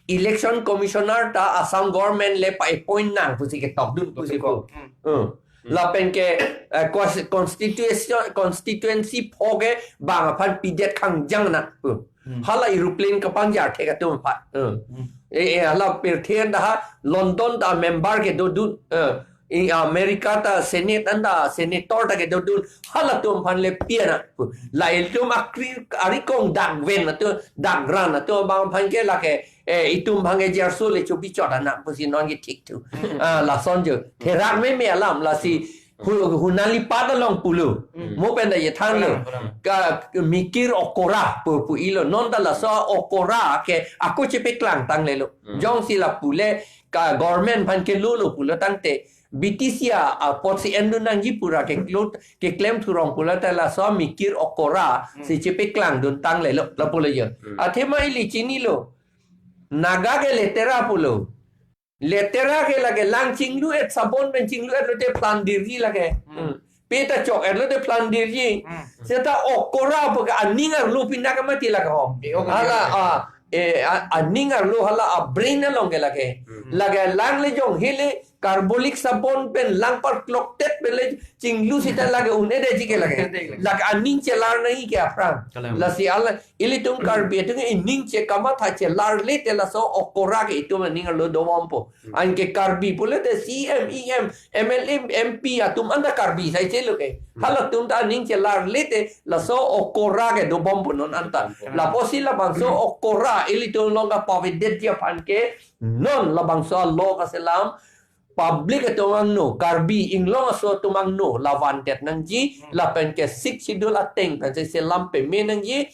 Election Commissioner ta Assam government le pa-appoint nang pusi ketokdun pusi pu. Hmm. Hmm. Hmm. Lapen ke, eh, cons-, constitution, constituency pho ke bang aphan pidet kangjang nang pu. Hmm. Hala aeroplane kapangjar thek atum aphan. Hmm. Hmm. Eh, eh, hala pirthe an ta ha London ta member kedodun. Eh, i America ta Senate anta senator ta kedodun, halatum aphan le pi nang pu. La ilitum akri, arikong dakven atum, dakran atum abang aphan ke lake, eh, itum abang ke jerso le chobi chot nang pusi non ke thik thu. Hmm. Ah, lason jo. Therak meme alam lasi hu-, hunali pada long pulo. Hmm. Mo pen ta ye thanlo. Pulang, pulang. Ka mikir okora pu, pu-ilo. Non ta laso okora ke ako chepeklangtang lelo. Hmm. Jongsi lapu le ka government aphan ke lolo pulo tangte B T C a, apotsi endun nangji pu ra ke klut, keklem thurong pulo ta laso mikir okora, hmm, si chepeklangdun tang lelo, lapu lo jo. Hmm. Athema ili chinilo. Naga ke letera pulo. Letera ke lake lang chinglu-et, sabon pen chinglu-et lote plandirji lake. Hmm. Hmm. Pe ta chok-et lote plandirji. Hmm. Seta okora pu ke aning arlo pina kamati lake ho. Eh, okora. Hala, ah, eh, a-, aning arlo hala a-brain along ke lake. Hmm. Lake lang le jong hele carbolic sabon pen lang parkloktet pen le chinglu seta lake un-edetji ke lake. Lake aning chelar nangji ke aphrang. Kalang. Lasi hala ilitum Karbi atum ke ining che kamatha chelarle te laso okora ke itum aning arlo dobompo. Hmm. Anke Karbi pulote C M, E M, M L A, M P atum anta Karbi sai chelo ke. Hmm. Halatum ta aning chelarle te laso okora ke dobompo non anta. Hmm. Lapusi labangso okora ilitum along kapavedetji aphan ke non labangso a-law kaselam public atum angno, Karbi Anglong aso atum angno la vandet nangji, lapen ke Sixth Schedule ateng pensi selam peme nangji.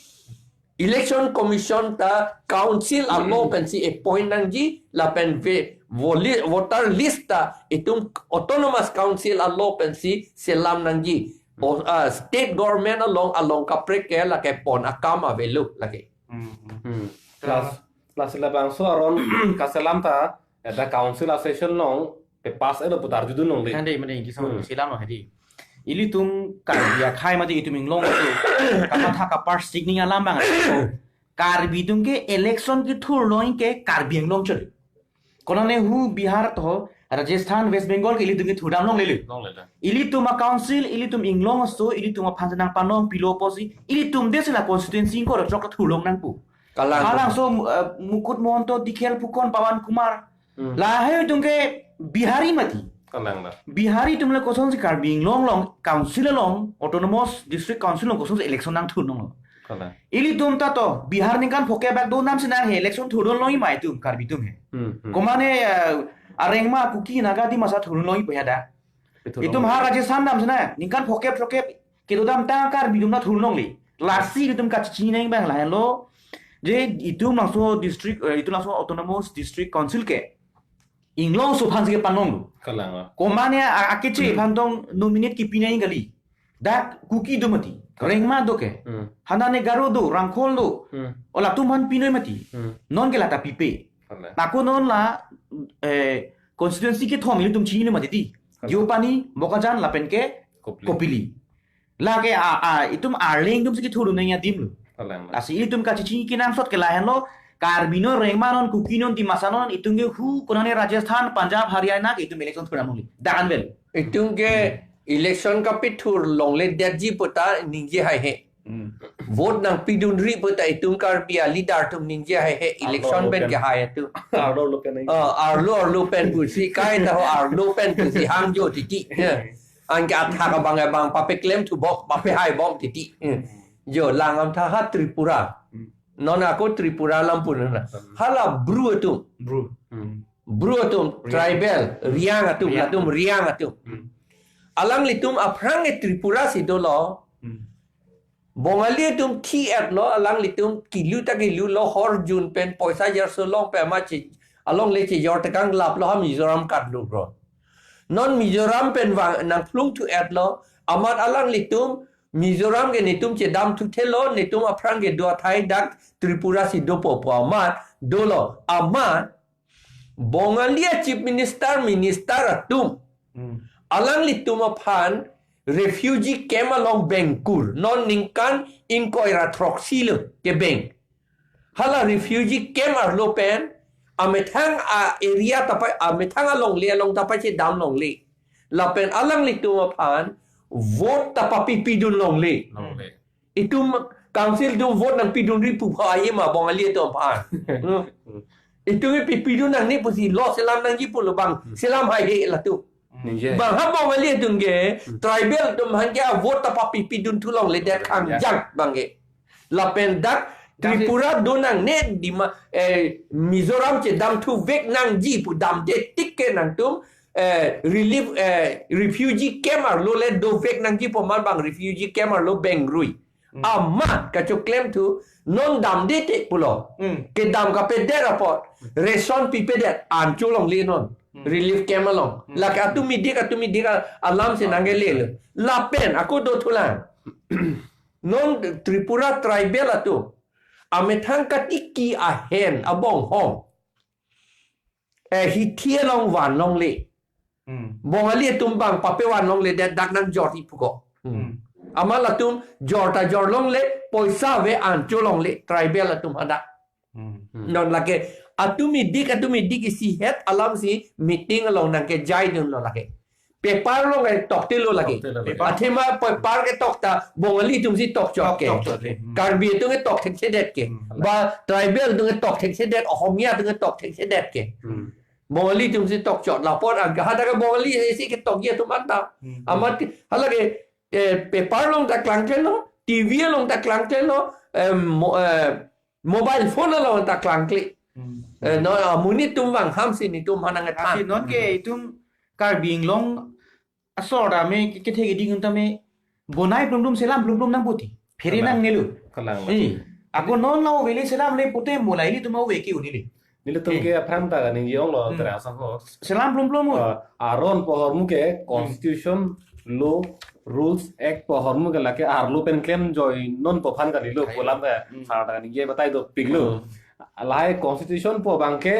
Election Commission ta council alo pensi appoint nangji, lapen ve voli-, voter list ta itum Autonomous Council alo pensi selam nangji. O, ah, state government along, along kaprek ke lake pon akam avelo lake. Hmm, hmm. Hmm. Plus, plus labangso aron kaselam ta, eh, the council a-session along, pe pass elo pu ta arjudun longle. Hande, mane, kisam Hmm. selam lo hadi. Ilitum Karbi akhai mati itum Anglong tu, kamatha kapar signing alam bang. Karbi atum ke election kethur long ke Karbi Anglong chot. Konane hu Bihar to, Rajasthan, West Bengal ke ilitum kethur dam longlele. Longlele. Ilitum a-council, ilitum Anglong aso, ilitum aphan senang panong pilo pusi, ilitum desi la constituency ko chok thur long nangpo. Kalang. Halangso, uh, Mukut Mahanta, Dikhel Phukan, Pawan Kumar. Hmm. Lahai atum ke Bihari mati. Kalang la. Bihari atum le kosonsi Karbi Anglong along, council along, Autonomous District Council along kosonsi election nangthur nanglo. Kalang. Ilitum ta to, Bihar ningkan phokep bak do nam senang he, election thurdun longi ma itum, Karbi atum he. Hmm, hmm. Komane, eh, arengma Kuki Naga Dimasa thurdun longi po ya da. Betul. Itum ha Rajasthan nam senang, ningkan phokep phokep, kedodam ta Karbi atum na thurdun longle. Lasi itum kachechini nang bang lahenlo. Je itum langso district, eh, itum langso Autonomous District Council ke Anglong aso aphan si kepanong lo. Kalang la. Komane a-, akeche Hmm. aphan tong nominate kipi nang kali. Dak Kuki do mati. Kalang. Rengma do ke. Hmm. Hanane Garo do, Rangkhol do. Hmm. O latum aphan pinoi mati. Hmm. Non ke lata pipe. Kalang. Ako non la, eh, constituency kethom ilitum chini mati di. Kalang. Deopani, Bokajan lapen ke Kopili. Kopili. Lake a, a, itum arleng atum si kethur nang adim lo. Kalang la. Lasi itum kachechini kenangsot ke lahenlo, Karbi non, Rengma non, Kuki non, Dimasa non, itum ke hu konane Rajasthan, Punjab, Haryana ke itum election thur dam longle. Dak an vel. Itum ke election kapethur longle detji pu ta ningje haihe. Hmm. Vote nangpidunri pu ta itum Karbi a-leader atum ningje haihe, election Arlo pen pen. Ke hai atum. Arlo arlo pen ai. Ah, arlo arlo pen pusi kai ta ho arlo pen pusi hangjo titi. Ya. Anke athak abang abang papeklem thu bok, papehai bok titi. Hmm. Jo, lang amtha ha Tripura. Hmm. Non ako Tripura lampun na. Hmm. Hala Bru atum. Bru. Hmm. Bru atum, Riang. Tribal, Riang atum, Riang. Latum Riang atum. Hmm. Alanglitum aphrang ke Tripura si dolo. Hmm. Bongali atum thi-et lo, alanglitum kilu ta kilu lo, hor jun pen poisa jarso long pen ma chi, alongle chejor tekang lap lo ha Mizoram katlo bro. Non Mizoram pen vang nangphlung thu-et lo, amat alanglitum Mizoram ke netum chedam thu thelo, netum aphrang ke do athai dak Tripura si dopo pu amat dolo, amat Bongali a-Chief Minister, Minister atum. Hmm. Alanglitum aphan refugee camp along bengkur. Non ningkan ingkoi ra throksi lo kebeng. Hala refugee camp arlo pen, amethang a-area ta pa, amethang alongle along ta pachedam longle. Lapen alanglitum aphan vote ta papipidun longle. Longle. Itum council atum vote nangpidunri pu pha aye ma Bongali atum aphan. Hmm. Itum ipipidun nangne pusi lo selam nangji pulo bang. Hmm. Selam haihe latum. Ningje. Bang ha Bongali atum ke, Hmm. tribal atum aphan ke a-vote ta papipidun thu longle det Ya. khangjang bang ke. Lapen dak Dak si Tripura do nangne Dima, eh, Mizoram chedam thuvek nangji pu damde tik ke nangtum, eh, relief, eh, refugee camp arlo le dovek nangji pu amat bang refugee camp arlo bengrui. Hmm. Amat kachoklem thu non damde te pulo. Hmm. Kedam kapedet apot ration pipedet an cholongle non. Hmm. Relief camp along. Hmm. Lake atum idik, atum idik a-, alam si Ah, nangkele lo. Lapen ako do thulang. Non Tripura tribal atum. Amethang katiki ahen abonghong. Eh, hithi along van longle. Hmm. Bongali atum bang pape van longle det dak nangjor hi puko. Hmm. Amat latum jor ta jor longle, poisa ave an cholongle, tribal atum hadak. Hmm. Hmm. Non lake, atum idik, atum idik isi het alam si meeting along nangkejaidun lo lake. Paper along ke tokte lo lake. Tokte lo lake. Paper. Athema paper ketok ta Bongali atum si tokchot ke. Tokchot ke. Hmm. Karbi atum ke toktheksedet ke. Hmm. Ba tribal atum ke toktheksedet, Ohomia atum ke toktheksedet ke. Hmm. Bongali atum si tokchot. Lapor ang hadak ke Bongali si ketokji atum anta. Hmm. Amat ke, hala ke, eh, paper along ta klangkle lo, T V along ta klangkle lo, eh, mo-, eh, mobile phone along ta klangkle. Hmm. Eh, non, ah, monit atum vang ham si netum aphan nangkethan. Lasi non ke itum Karbi Anglong asor tame ke- kethe keding tame bonai plum plum selam plum plum nangputi. Phere Kalang. Nangnelo. Kalang. Eh, ako non la ove le selamle pute mo la ilitum ove ke un-e le. Nelitum Eh. ke aphrang ta kaningje-onglo Hmm. tera asang ho. Selam plum plum mo. Ah, aron pu ahormu ke Hmm. constitution, law, rules, act pu ahormu ke lake arlo pen klemjoi non pu aphan kalilo Kayo. pu alam ke Hmm. sar ta kaningje batai dopiklo. Hmm. Lahai constitution pu abang ke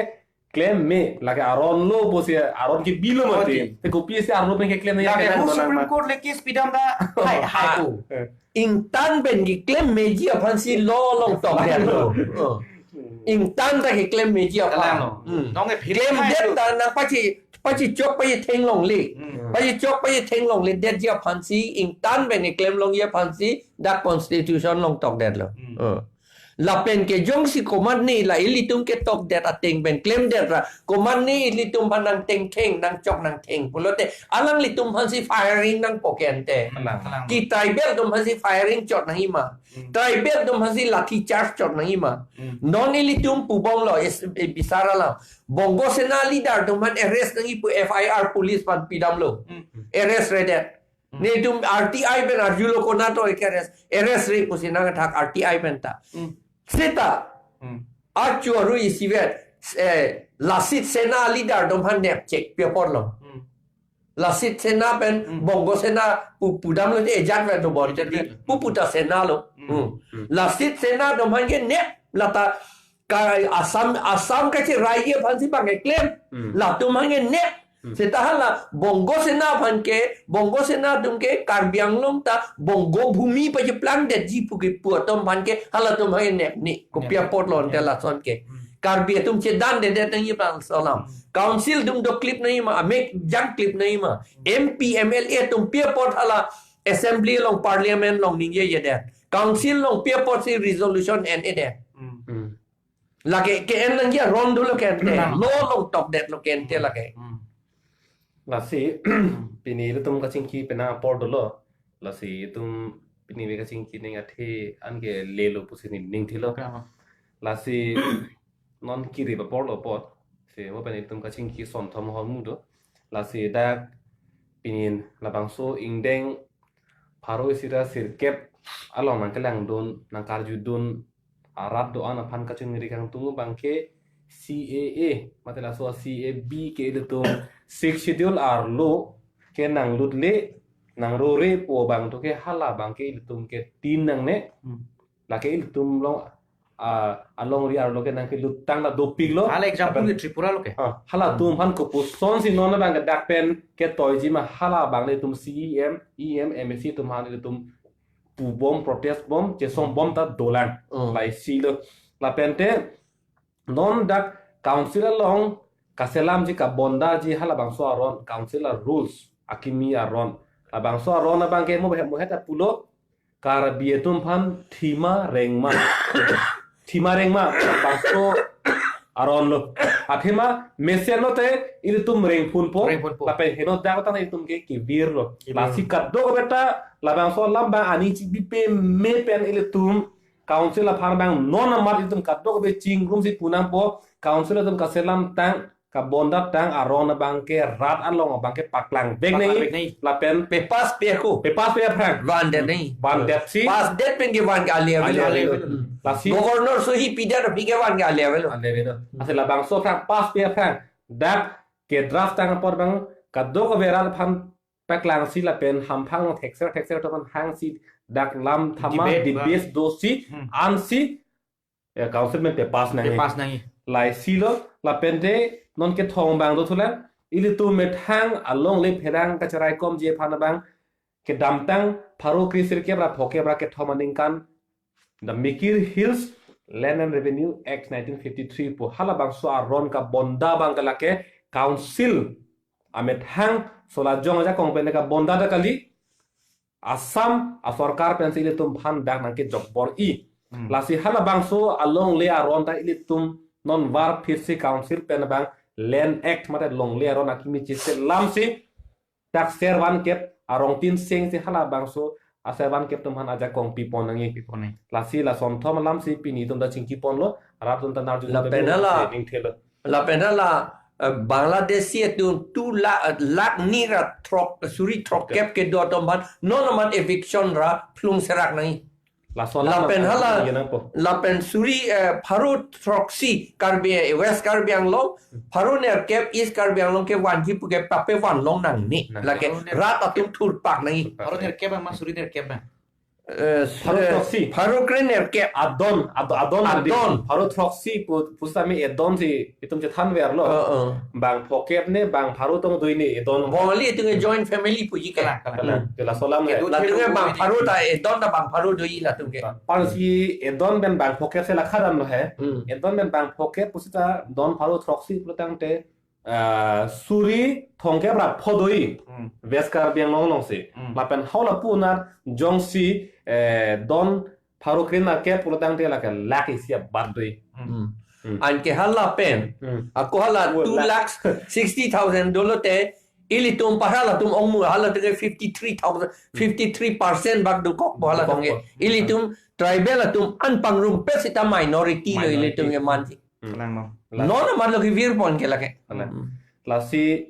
klem me lake aron lo pusi aron ke bilo mati. Mati. Te kopisi arlo pen keklem nangji Lake keklem hu nang Supreme nang. Court le case pidam ta hai hai Ah. ko. Eh. Ingtan pen keklem meji aphansi law along tokdetlo. Oh. Ingtan ta keklem meji aphan. Kalang lo. Hmm. Nong e phit Klem hai det tu. Ta nang pachi pachi chok pachi thenglongle. Hmm. Pachi chok pachi thenglongle detji aphansi ingtan pen keklem longji aphansi dak constitution along tokdetlo. Hmm. Oh. Lapen ke jongsi komatne la ilitum ketokdet ateng pen klemdet ra komatne ilitum aphan nangtengtheng nangchok nangtheng pulote alanglitum aphansi firing nangpo ke ante. Kalang. Kalang. Ke tribal atum aphansi firing chot nangji ma. Hmm. Tribal atum aphansi lathi charge chot nangji ma. Hmm. Non ilitum pubomlo is, eh, bisar alam. Bongo Sena leader atum aphan arrest nangji pu F I R police aphan pidamlo. Hmm. Arrest redet. Hmm. Netum R T I pen arjulo konat arrest, arrest re pusi nangthak R T I pen ta. Hmm. Seta Hmm. achu aru isivet, eh, Lasit Sena leader atum aphan nepchek pi apotlo. Hmm. Lasit Sena pen Hmm. Bongo Sena pu- pudamlo te ejat vet lo bor Ejat jadi vet. Pu puta Sena lo. Hmm. Hmm. Hmm. Lasit Sena atum aphan kenep lata ka Assam Assam kacherai aphansi bang keklem. Hmm. Latum aphan kenep. Hmm. Seta hala Bongo Sena aphan ke Bongo Sena atum ke Karbi Anglong ta Bongo Bhumi pacheplangdetji pu ke pu atum aphan ke halatum aphan kenep ni. Kopi Nep. Apotlo ante Nep. Lason ke. Hmm. Karbi atum chedandedet nangji aphan alam. Hmm. Council atum doklip nangji ma, amek jangklip nangji ma. Hmm. M P, M L A atum pi apot hala assembly along parliament along ningjejedet. Council along pi apotsi resolution en-edet. Hmm. Hmm. Lake ke-en nangji aron dolo ke ante. Hmm. Law along tokdetlo ke ante lake. Hmm. Lasi pini ilitum kachingki penang apor dolo. Lasi itum pini ave kachingki ning athe an ke lelo pusi ning thilo. Kama. Lasi non kiri apor lo apot. Si mo pen itum kachingki sonthom ahormu do. Lasi dak pini labangso ingdeng pharo isi ra sirkep along nangkelangdun nangkarjudun arat do-an aphan kachingri kangtung abang ke C A A, mate laso C A B ke ilitum Sixth Schedule arlo ke nanglutle nangrore pu abang to ke hala abang ke ilitum ke tin nangne. Hmm. Lake ilitum along, ah, alongri arlo ke nangkelut tang la dopiklo. Hala example Lapen ke Tripura lo ke. Ah, halatum aphan kopusonsi non abang ke dak pen ketoiji ma hala abang le itum C E M, E M, M A C atum aphan ilitum pubom protest bom chesong bom ta dolang. Hmm. Laisilo. Lapen te non dak council along kaselamji kabondaji halabangso aron council a rules akimi aron. Labangso aron abang ke mo behet mo het apulo Karbi atum aphan thima rengma. Thima rengma bangso aron lo. Athema mesen lote ilitum rengphunpo. Rengphunpo. Lapen heno dak tang ilitum ke kevir lo. Kevir. Lasi kadokave ta labangso alam abang aning chibipe me pen ilitum council aphan abang non amat ilitum kadokave chingrumsi punangpo council atum kaselam tang kabonda tang aron abang ke rat along abang ke paklang vek Paklang nai. Vek nai. Lapen Pepas pe ako. Pepas pe aphrang. Vandet nai. Vandet si. Pasdet pen ke van ke ale Ale avelo. Avelo. Hmm. Lasi. Governor sohi pidet aphi ke van ke ale avelo. Ale avelo. Lasi labangso aphrang pas pe aphrang. Dak ke draft tang apor abang kadokave rat aphan paklangsi lapen hamphang thekser thekser atum aphan hangsi dak lam thama Debate ba. Debate dosi Hmm. Ansi ya, council pen pepas nangji. Pepas nangji. Laisilo, lapen te non kethom abang do thulang, ilitum methang alongle pherang kacherai komji aphan abang, kedamtang pharo kre sirkep ra phokep ra kethom aningkan, the Mikir Hills Land and Revenue Act nineteen fifty-three pu halabangso aron kabonda abang ke lake council amethang solajong ajakong pen kabonda ta kali, Assam asorkar pensi ilitum aphan dak nangkejok bor-i. Hmm. Lasi halabangso alongle aron ta ilitum non var phirsi council pen abang Land Act mate longle aron akimi cheselamsi dak servan kep arong tin seng si halabangso aservan kep atum aphan ajakong pipon nangji. Pipon nangji. Lasi la sonthom alamsi pini itum ta chingkiponlo, rat atum ta narju Lapen hala. Ning thelo. Lapen hala eh, Bangladeshi atum two lakh, eh, lakh ni ra throk, suri throkkep kedo atum aphan non amat eviction ra phlung serak nangji. Laso alam lapen hala, lapen suri, eh, pharo throksi Karbi, eh, West Karbi Anglong, pharo nerkep East Karbi Anglong kevanji pu ke pape vanlong nangne. Nang. Lake pharo ner- rat atum thurpak nangji. Pharo nerkep abang ma suri nerkep abang? Eh, pharo eh, throksi. Pharo kre nerkep. Adon, ad-, adon, adon. Pharo throksi pu, pusitame edon si itum chethanverlo. Oh, oh. Bang phokep ne, bang pharo tong dui ne, edon. Bang ali itum ke joint family puji ke. Kalang, kalang. Kalang. Hmm. Ke laso alam ke. Latum ke bang pharo ta, edon ta bang pharo doji latum ke. Apotsi edon pen bang phokep si la khadam lo he. Hmm. Edon pen bang phokep pusita don pharo throksi pulotangte, ah, suri thomkep ra pho doji. Hmm. West Karbi Anglong alongsi. Hmm. Lapen hala pu anar jongsi, eh, don pharo kre nerkep pulotangte lake lakh isi abat doji. Hmm. Hmm. Anke hala pen. Hmm. Ako hala oh, two lakh sixty thousand dolo te, ilitum para latum ongmu hala te fifty-three thousand, fifty-three percent bak dokokpo hala tong ke. Dokokpo. Ilitum tribal atum an pangrumpet sita minority lo. Minority. Ilitum ke manji. Hmm. Kalang no. Lasi non amat lo kevir pon ke lake. Kalang. Hmm. Lasi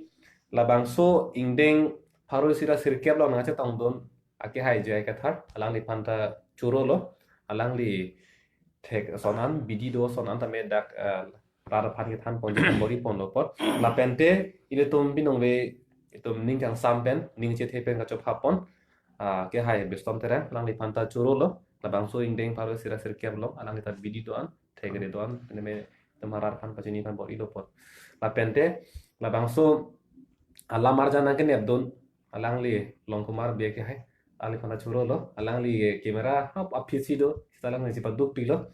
labangso ingdeng pharo isi ra sirkep along nangchetongdun akehai J I Kathar, alangliphan ta choro lo, alangli thek ason an, bidi do ason an tame dak, eh, rat aphan kethan ponji bor-i ponlo apot. Lapente ilitum binong ve itum ning kangsam pen, ning chethe pen kachopha pon, ah, akehai Bistom Terang, alangliphan ta choro lo, labangso ingdeng pharo isi ra sirkep along, alangli ta bidi do an, thek re do an, tame itum rat aphan pachini aphan bor-i lo apot. Lapente labangso alam arjan nangkenepdun, alangli Longkumar Bey akehai, alangliphan ta choro lo, alangli camera hap aphi si do, sita alangli chepaduk pilo,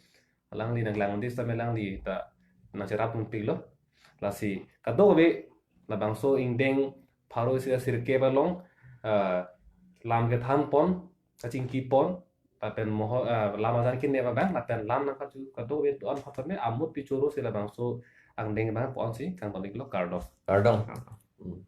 alangli nanglang undi sitame alangli ta nangcherap dun pilo. Lasi kadokave labangso ingdeng pharo isi ra sirkep along, eh, lam kethan pon, kachingki pon, lapen moho, eh, lam arjan kenep abang, lapen lam nangkaju kadokave do-an aphan tame amut pi choro si labangso angdeng abang ponsi kangton-iklo, kardom. Kardom. Hmm.